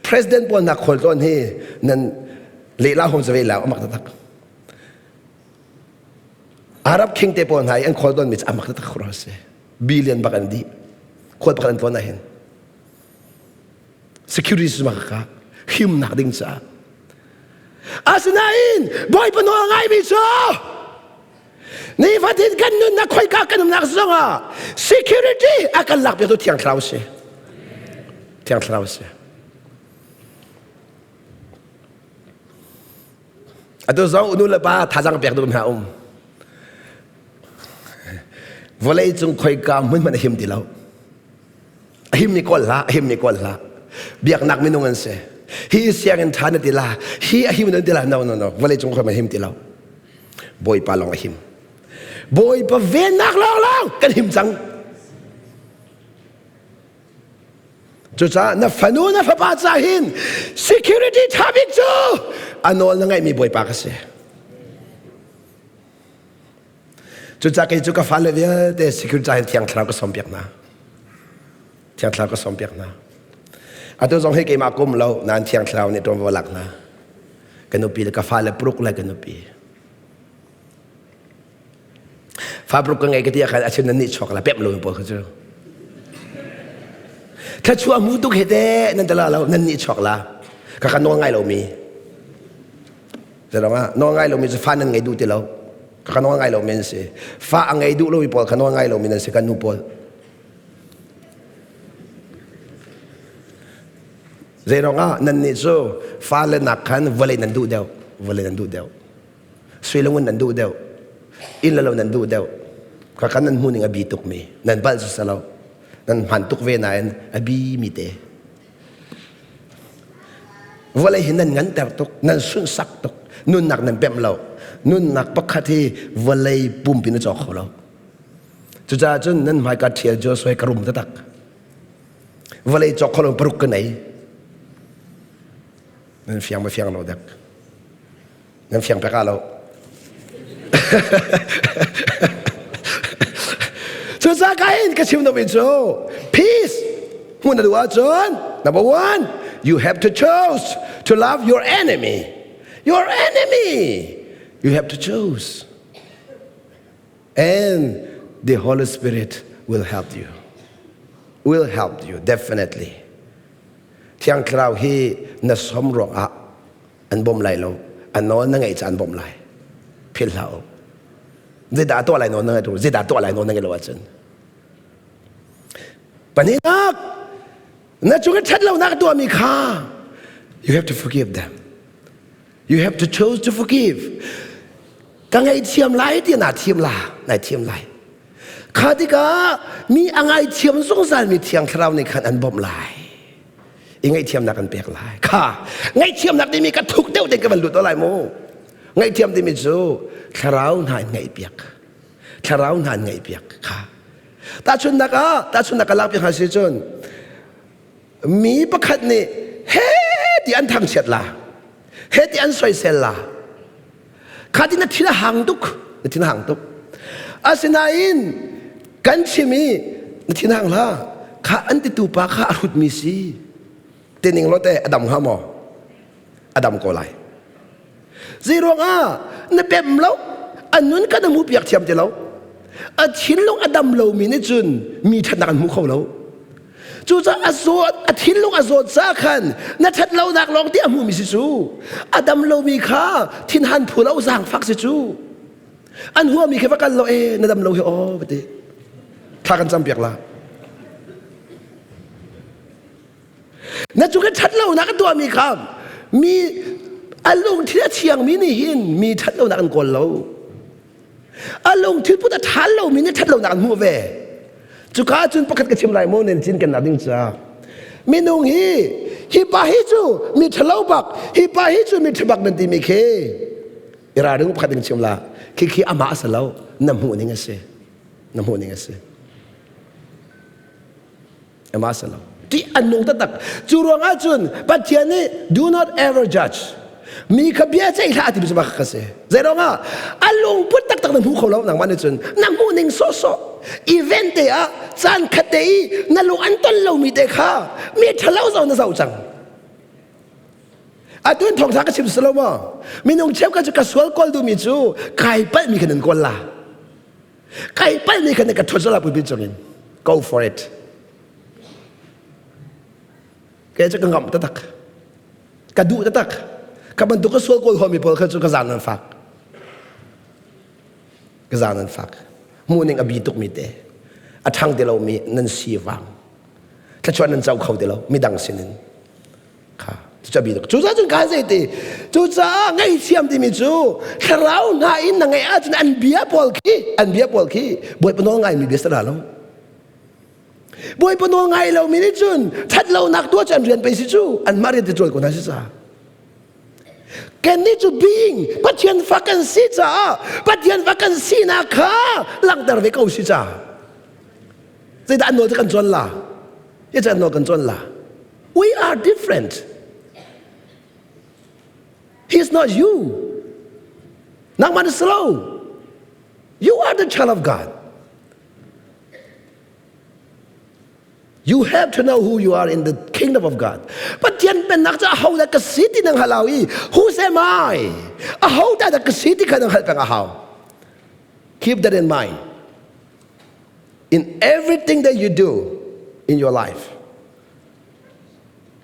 president pawl nak khual tlawn hi nan lehla hong zave la a mak tak Arab king te pawl hna i an khual tawnmi cu a mak taktak khuaruahhar si billion bak an dih khual pakhat an tlawn ah hin security cu mak ka himnak ding caah asinain bawipa nawl a ngaimi cu nifatin kan nunnak khoika kan umnak zongah security a kan lak piaktu thiang thlarau si thiang thlarau si Atu zong nu le pa thazang pek duh hna um. Vawlei cung khoika hmun hmanh a him ti lo. A him mi kawl hlah, a him mi kawl hlah. Biaknak minung an si. Hi sianginn ṭha na ti la, hi a him na ti la, no no no, vawlei cung khoi him ti lo. Bawipa lawng a him. Bawipa vennak lawnglawng kan him cang. Cucaah na fanu na fapa ca hin security ṭha bik cu a nawl na ngeihmi Bawipa ka si. Cucaah kei cu ka fale vialte security ca hin Thiang Thlarau ka sawmpiak hna. Thiang Thlarau ka sawmpiak hna. Atu zong hi keimah kum lo nain Thiang Thlarau nih ṭuanvo lak hna. Ka nupi le ka fale paruk le ka nupi. Fa paruk ka ngei ka ti ah khan a chim nan nih chuak la pemh lo pawl kha cu. Thluachuah mu tuk he te nan tala lo nan nih chuak la. Ka ka nawl ngai lomi. Zarong ah nawl ngai lomi cu fa nan ngei duh ti lo. Ka ka nawl ngai lomi an si. Fa a ngei duh lomi pawl kha nawl ngai lomi nan si kan nu pawl. Zeiruang ah nannih cu fale nak khan vawlei nan duh deuh, vawlei nan duh deuh. Sui le ngun nan duh deuh, inn le lo nan duh deuh. Khakha nan hmuh ning a bi tukmi, nan balh cu lo. Nan hman tuk ve nain a bi mi te. Vawlei hi nan nganter tuk, nan sunhsak tuk, nunnak nan pemh lo. Nunnak pakhat hi vawlei pumpi na cawk kho lo. Cucaah cun nan hmaika ṭhial Joshua ka rum taktak. Vawlei cawk kho lo paruk ka nei. Nan fiang ma fiang lo dek. Nan fiang pek ah lo. Cucaah ka in ka chim duhmi cu peace hmuh na duh ahcun number one you have to choose to love your enemy. Your enemy you have to choose. And the Holy Spirit will help you. Will help you, definitely. Thiang Thlarau hi na som ruangah an bawm lai lo. A nawl na ngeih caan bawmh lai. Philh hlah u. Zeidah tuah lai nawl na ngeih zeidah tuah lai nawl na ngeih lo ahcun. Pahnihnak, na cung i ṭhat lonak tuahmi kha you have to forgive them. You have to choose to forgive. Ka ngaihthiam lai ti naa thiam la, nai thiam lai. Kha tikah mi a ngaithiam zungzal mi Thiang Thlarau nih khan an bawmh lai. I ngaihthiamnak an pek lai. Kha ngaihthiamnak timi ka thuk deuh ding ka van lut lai mu. Ngaihthiam timi cu thlarau hna in ngaihpiak. Thlarau hna in ngaihpiak kha. Tahchunhnak ah, tahchunhnak ka lak piak hna si cun mi pakhat nih he ti an thangchiat la he ti an soisel la kha ti na thin a hang tuk na thin a hang tuk asinain kan chim i na thin hang hlah kha an titu pa kha a hrutmi si tining lo te a dam hnga maw a dam ko lai Zeiruang ah na pem lo, a nun kan na hmuh piak thiam ti lo. A thinlung a dam lomi nih cun mi ṭhatnak an hmu kho lo. Cucaah a zawt, a thinlung a zawt ca khan na ṭhat lonak lawng ti a hmumi si cu. A dam lomi kha thinhan phu lo zaangfak si cu. An huami khi va kal lo e na dam lo hi aw va ti. Thla kan cam piak la. Na cung i ṭhatlonak a tuahmi kha mi a lungthin a thiangmi nih hin mi ṭhatlonak an kawl lo. A lungthin put a ṭha lomi nih ṭhatlonak an hmuh ve. Cuka ahcun pakhat ka chim lai maw nan cinkennak ding caah. Minung hi hi pa hi cu mi ṭhalo bak, hi pa hi cu mi ṭha bak nan timi khi i ralring pakhat ding chim la. Khi khi amah a si lo, na hmuh ning a si. Na hmuh ning a si. Amah si lo. Ṭih an nung taktak. Cu ruangah cun Pathian nih do not ever judge. Mi kha bia ceih hlah timi cu bak ka si. Zei ruangah a lungput taktak na hmu kho lo nangmah nih cun na hmuh ning sawhsawh event te ah caan khat te i na lung an ton lomi te kha mi ṭhalo zo na zoh cang. Atu in thawngṭha ka chim si lo maw? Minung cheukhat cu ka sual kawl duhmi cu kai palhmi kha nan kawl la. Kai palmi kha na ka ṭhuat zala pulpit cungin go for it. Kei cu ka ngamh taktak. Ka duh taktak. Ka bantuk ka sual kawl huami pawl kha cu ka zaan an fak. Ka zaan an fak. Hmuh ning a bi tukmi te. A ṭhang ti lomi nan si vang. Thluachuah nan co kho ti lo midang sinin. Kha cucaah cucaah cun ka zei ti cucaah ngaihthiam timi cu thlarau hna in na ngeih ahcun an bia pawl khi an bia pawl khi bawipa nawl ngaimi bia si dah lo. Bawipa nawl ngai lomi nih cun ṭhatlonak tuah cu an rian pei si cu anmah rian te ṭuan ko hna si ca. Kannih cu being Pathian fa kan si caah Pathian fa kan sinak kha langhter ve ko si ca. Zeidah an nawl cu kan cawn la? Hi cu an nawl kan cawn la. We are different. He's not you. Nangmah na si lo. You are the child of God. You have to know who you are in the kingdom of God. Pathian pennak cu aho dah ka si ti nang hal i who am I? Aho dah ka si ti kha nang hal peng a hau. Keep that in mind. In everything that you do in your life,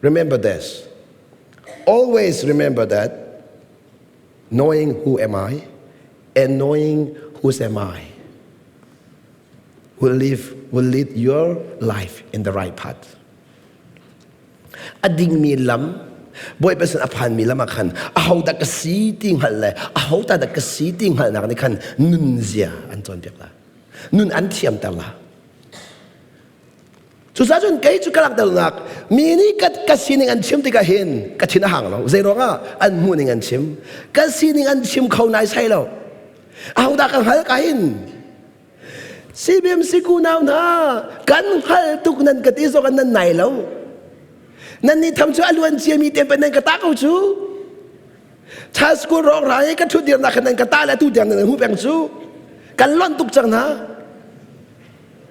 remember this. Always remember that knowing who am I and knowing whose am I will live will lead your life in the right path. A dingmi lam Bawipa sin a phanmi lam ah khan aho dah ka si ti hngalh le aho ta dah ka si ti hngalhnak nih khan nun zia an cawnpiak la. Nun an thiamter la. Cucaah cun kei cu ka langhternak mi nih ka, ka sining an chim tikah hin ka thin a hang lo. Zei ruangah an hmuhning an chim. Ka sining an chim kho nai sai lo. Ahodah ka hngal ka hin? CBMC kunau hna kan hngal tuk nan ka ti zong nan nai lo. Nan nih tham cu a luan ciami te pe nan ka ta ko cu. Child school rawng ra i ka ṭhut dirnak khan nan ka ta le atu tiang nan hmu peng cu. Kan lonh tuk cang hna.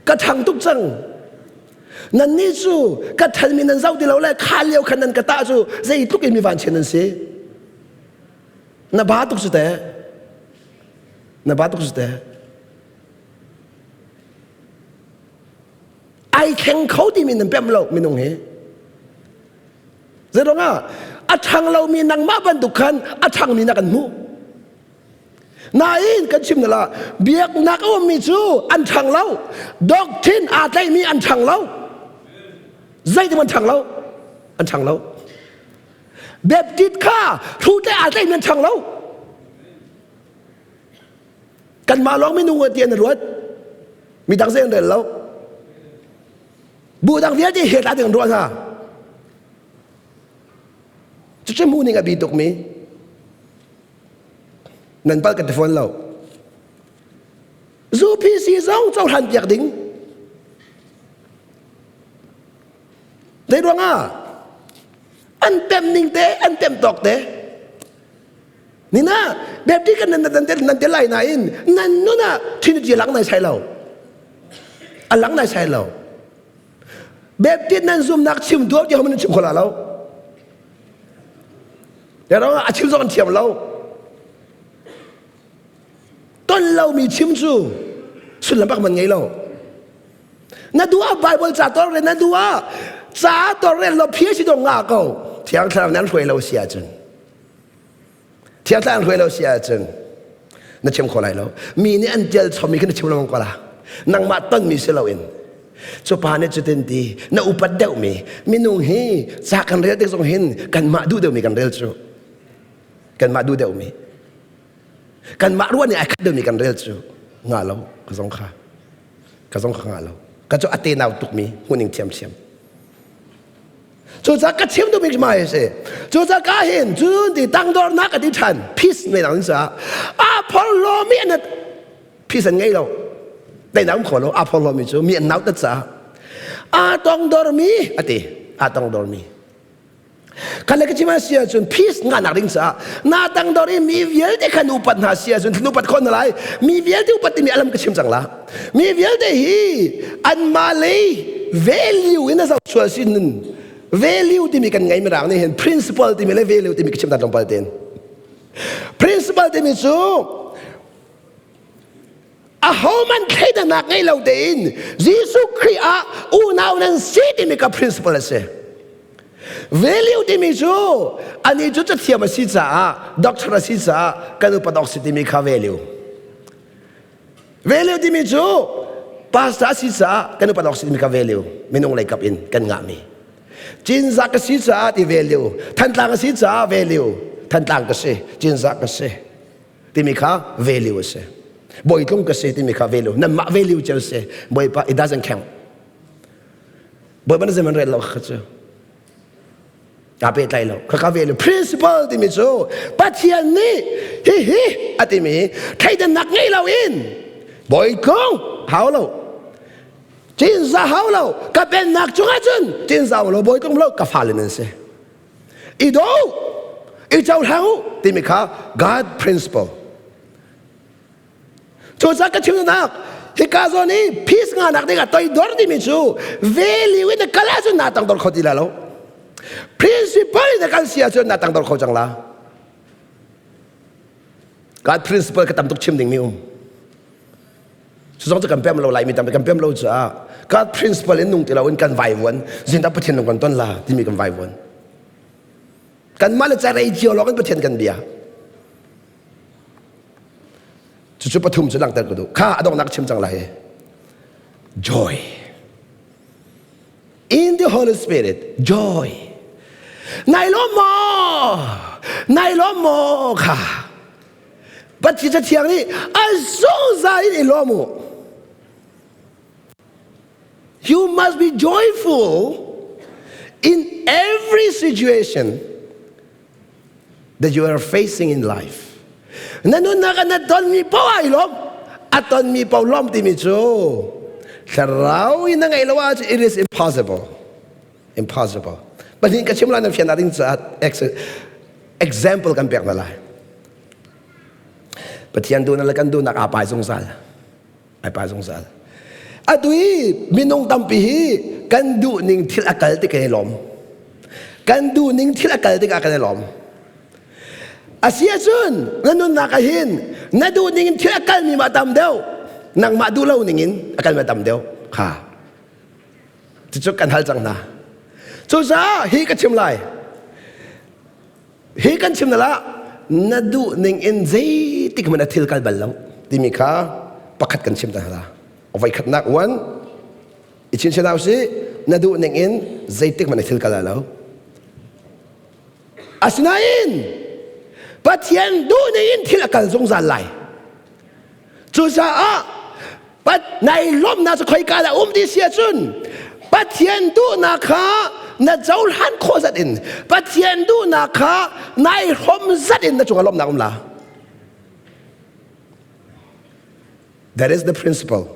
Ka ṭhang tuk cang. Nannih cu ka ṭhanmi nan zoh ti lo le kha lio khan nan ka tah cu zeitluk in mi vanchiat nan si. Na ba tuk cu teh. Na ba tuk cu teh. Ai thleng kho timi nan pemh lo minung hi. Zeiruangah a ṭhang lomi nangmah bantuk khan a ṭhangmi na kan hmuh. Nain kan chim la biaknak a ummi cu an ṭhang lo. Doctrine aa tlaihmi an ṭhang lo. Zeitim an ṭhang lo? An ṭhang lo. Baptist kha hrutle aa tlaihmi an ṭhang lo. Kanmah lawng minung ti an ruat. Midang zei an rel lo. Bu dang vialte he tla ding an ruah hna. Cucu hmuh ning a bi tukmi. Nan palh kan ti fawn lo. UPC zong cohlan piak ding. Zei ruangah an pem ning te an pem tawk te nina Baptist kan nan nan nan te lai nain nan nun ah Trinity lang nai sai lo a lang nai sai lo Baptist nan zumnak chim duak ti hom nan chim khola lo Pero a chim zong an thiam lo. Ton lomi chim cu sullam bak man ngei lo. Na duh ah Bible ca tor re na duh ah ca tor re lo phia si dong nga ko. Thiang thlarau nan hruai lo si ahcun. Thiang thlarau hruai lo si ahcun na chim kho lai lo. Mi nih an tial chommi khi na chim lo ko la. Nangmah tonmi si loin Cu pa nih cutin ti na upat deuhmi minung hi ca kan rel tik zong hin kanmah duh deuhmi kan rel cu kanmah duh deuhmi kanmah ruah nih ai khat deuhmi kan rel cu nga lo ka zong kha ka zong kha nga lo ka cu a tenau tukmi hmuhning thiamthiam cucaah ka chim duhmi ma hi si cucaah ka hin cun ti tangdornak a ti ṭhan peace nei dang caah aa phorhlawmi an Peace an ngei lo. Teinak um kho lo. Aa phorhlawmi cu mi an nautat caah aa tongdormi a ti. Aa tongdormi. Kan le ka chim si ahcun peace ngahnak ding caah naa tangdor i mi vialte khan upat hna si ahcun upat khawh na lai. Mi vialte upat timi alam ka chim cang la. Mi vialte hi anmah lei value in a zoh sual si nun value timi kan ngei mirang nih hin principle timi le value timi ka chim ta tlawmpal tein. Principle timi cu ahohmanh thleidannak ngei lo tein Jesuh Khrih ah unau nan si timi ka principle a si. Value timi cu ani cu cathiam a si caah doctor a si caah kan upat awk si timi kha value. Value timi cu pastor a si caah kan upat awk si timi kha value minung lei kap in kan ngahmi. Cinzah ka si caah ti value, Thantlang a si caah value, Thantlang ka si, Cinzah ka si. Timi kha value a si. Bawitlung ka si timi kha value. Nanmah value cio si. Bawipa it doesn't count. Bawipa na zeihmanh rel lo kha cu. Aa pehtlai lo. Khaka ve lo. Principle timi cu Pathian nih hihi a timi thleidannak ngei lo in bawitlung hau lo. Cinza hau lo. Ka pennak cungah cun cinza lo bawitlung lo ka fale nan si. I do i cohlang u timi kha God principle. Cucaah ka chimnak hika zawn i peace nganak dingah toidor timi cu value in na kal ahcun naa tangdor kho ti la lo. Principle in na kal si ahcun naa tangdor kho cang la. God principle ka tam tuk chim dingmi um. Cu zong cu kan pem lo lai mi tampi kan pem lo caah God principle in nung ti lo in kan vaivuan zindah Pathian nung kan ton la timi kan vaivuan. Kanmah le carei cio lawng in Pathian kan bia. Cucu pathum cu langhter ka duh. Kha a donghnak chim cang lai. Joy. In the Holy Spirit, joy. Nai lawm maw? Nai lawm maw kha? Pathian Cathiang nih a zungzal in i lawm u. You must be joyful in every situation that you are facing in life. Na nunnak ah na tonmi poah i lawm. A tonmi paoh lawm timi cu thlarau in na ngeih lo ahcun it is impossible. Impossible. Pahnih ka chim lai na fian ding caah example kan pek na lai. Pathian duhnak le kan duhnak aa pai zungzal. Ai pai zungzal. Atu i minung tampi hi kan duhning thil a kal tik kan i lawm. Kan duhning thil a kal tikah kan i lawm. Asi ahcun na nunnak ah hin na duhning in thil a kalmi ma tam deuh nangmah duh lo ning in a kalmi tam deuh kha cucu kan hal cang hna cucaah hi ka chim lai Hi kan chim na lah na duh ning in zeitik hmanh a thil kal bal lo timi kha pakhat kan chim ta hna. Voi khatnak uan i chin hau si na duh ning in zeitik hmanh a thil kal lo. Asinain Pathian duh ning in thil a kal zungzal lai. Cucaah pat nai lawmhnak cu khoika dah um ti si ahcun Pathian duhnak kha na cohlan khawh zat in Pathian duhnak kha nai hrawm zat in na cungah lawmhnak um la. That is the principle.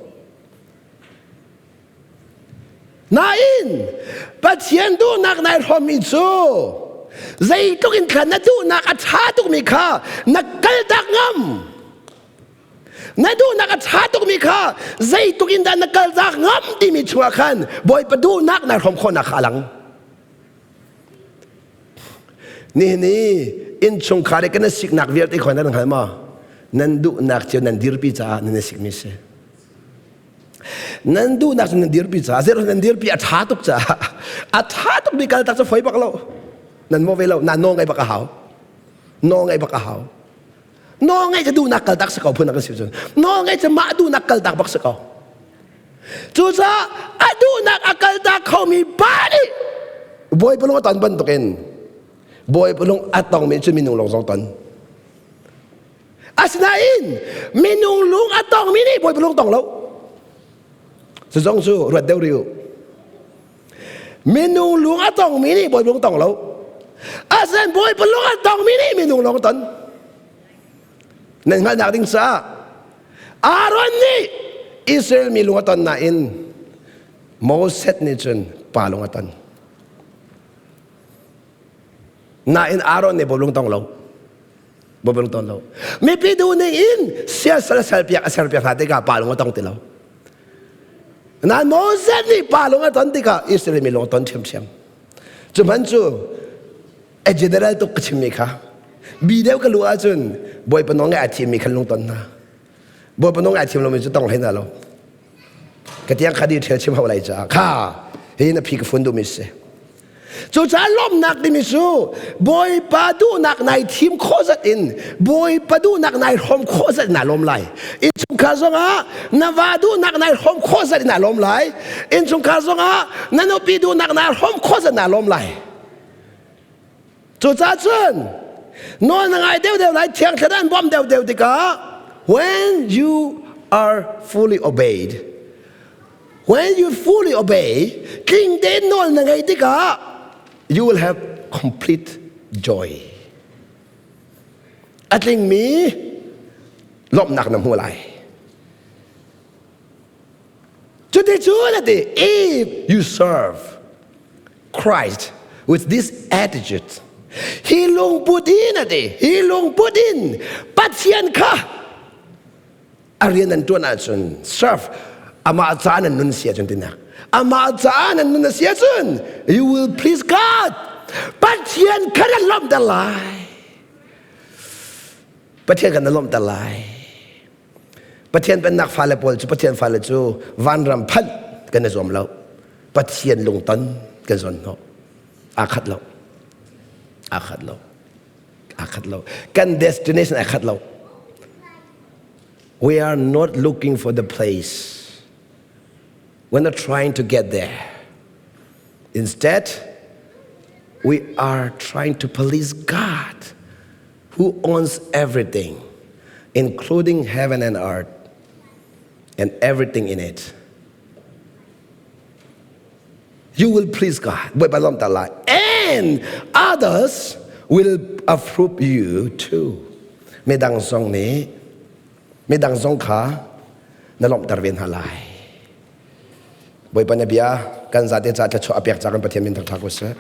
Nain Pathian duhnak nai hrawmmi cu zeitluk in khan na duhnak a ṭha tukmi kha na kaltak ngam. Na duhnak a ṭha tukmi kha zeitluk in dah na kaltak ngam timi chungah khan Bawipa duhnak nai hrawm khawhnak kha a lang. Nihin i innchungkhar i kan i siknak vialte kha nan hngal maw? Nan duhnak cio nan dirpi caah nan i sikmi si. Nan duhnak cu nan dirpi caah zeirah nan dirpi a ṭha tuk caah a ṭha tukmi kaltak cu foi bak lo. Nan maw ve lo na nawl ngaih bak a hau. Nawl ngaih bak a hau. Nawl ngaih cu duhnak kaltak si ko phun kan si cun. Nawl ngaih cu mah duhnak kaltak bak si ko. Cucaah a duhnak a kaltak khomi pa nih Bawipa lung a ton bantukin Bawipa lung a tongmi cu minung lung zong ton. Asinain minung lung a tongmi nih Bawipa lung tong lo. Cu zong cu ruat deuh rih u. Minung lung a tongmi nih Bawipa lung tong lo. Asinain Bawipa lung a tongmi nih minung lung ton. Nan hngalhnak ding caah Aaron nih Israel mi lung a ton nain Moses nih cun pa lung a ton. Nain Aaron nih Bawipa lung tong lo. Bawipa ton lo. Mipi duh ning in siasal sal piak a ser piak hna tikah pa lung a tong ti lo. Nain Moses nih pa lung a ton tikah Israel mi lung a ton ṭhiamṭhiam. Cu hman cu a general tuk ka chimmi kha bi deuh ka lu ahcun Bawipa nawl ngai a thimmi khan lung ton hna. Bawipa nawl ngai a thim lomi cu tong hlei hna lo. Ka tiang kha di ṭhial chim hau lai caah kha hi na phi ka fun duhmi si. Cucaah lawmhnak timi cu Bawipa duhnak nai thim khawh zat in Bawipa duhnak nai hrawm khawh zat in naa lawm lai. Innchungkhar zongah na va duhnak nai hrawm khawh zat in naa lawm lai. Innchungkhar zongah na nupi duhnak naa hrawm khawh zat naa lawm lai. Cucaah cun nawl na ngai deuhdeuh lai, Thiang Thlarau an bawmh deuhdeuh tikah when you are fully obeyed. When you fully obey, tling tein nawl na ngaih tikah you will have complete joy. A tlingmi lawmhnak na hmu lai. Cuticun a ti, if you serve Christ with this attitude, hi lungput in a ti, hi lungput in Pathian kha a rian an ṭuan ahcun serve amah caah nan nun si ahcun tinak amah caah nan nun a si ahcun you will please God Pathian kha nan lawmhter lai Pathian kha na lawmhter lai Pathian pennak fale pawl cu Pathian fale cu vanram phanh kan i zuam lo Pathian lungton kan zawn hnawh aa khat lo aa khat lo aa khat lo kan destination aa khat lo we are not looking for the place we're not trying to get there instead we are trying to please God who owns everything including heaven and earth and everything in it you will please God. Bawipa lawmter lai. And others will approve you too. Midang zong nih midang zong kha na lawmhter ve hna lai. Bawipa na bia kan zate ca thluachuah a pek ca kan Pathian min thangṭhat ko seh.